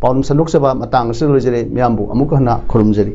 ꯄꯥꯎꯗꯝ ꯁꯟꯗꯣꯛꯆꯕ ꯃꯇꯥꯡ ꯑꯁꯤꯗ ꯂꯣꯏꯖꯔꯦ꯫ ꯃꯤꯌꯥꯝꯕꯨ ꯑꯃꯨꯛ ꯍꯟꯅ ꯈꯨꯔꯨꯝꯖꯔꯤ꯫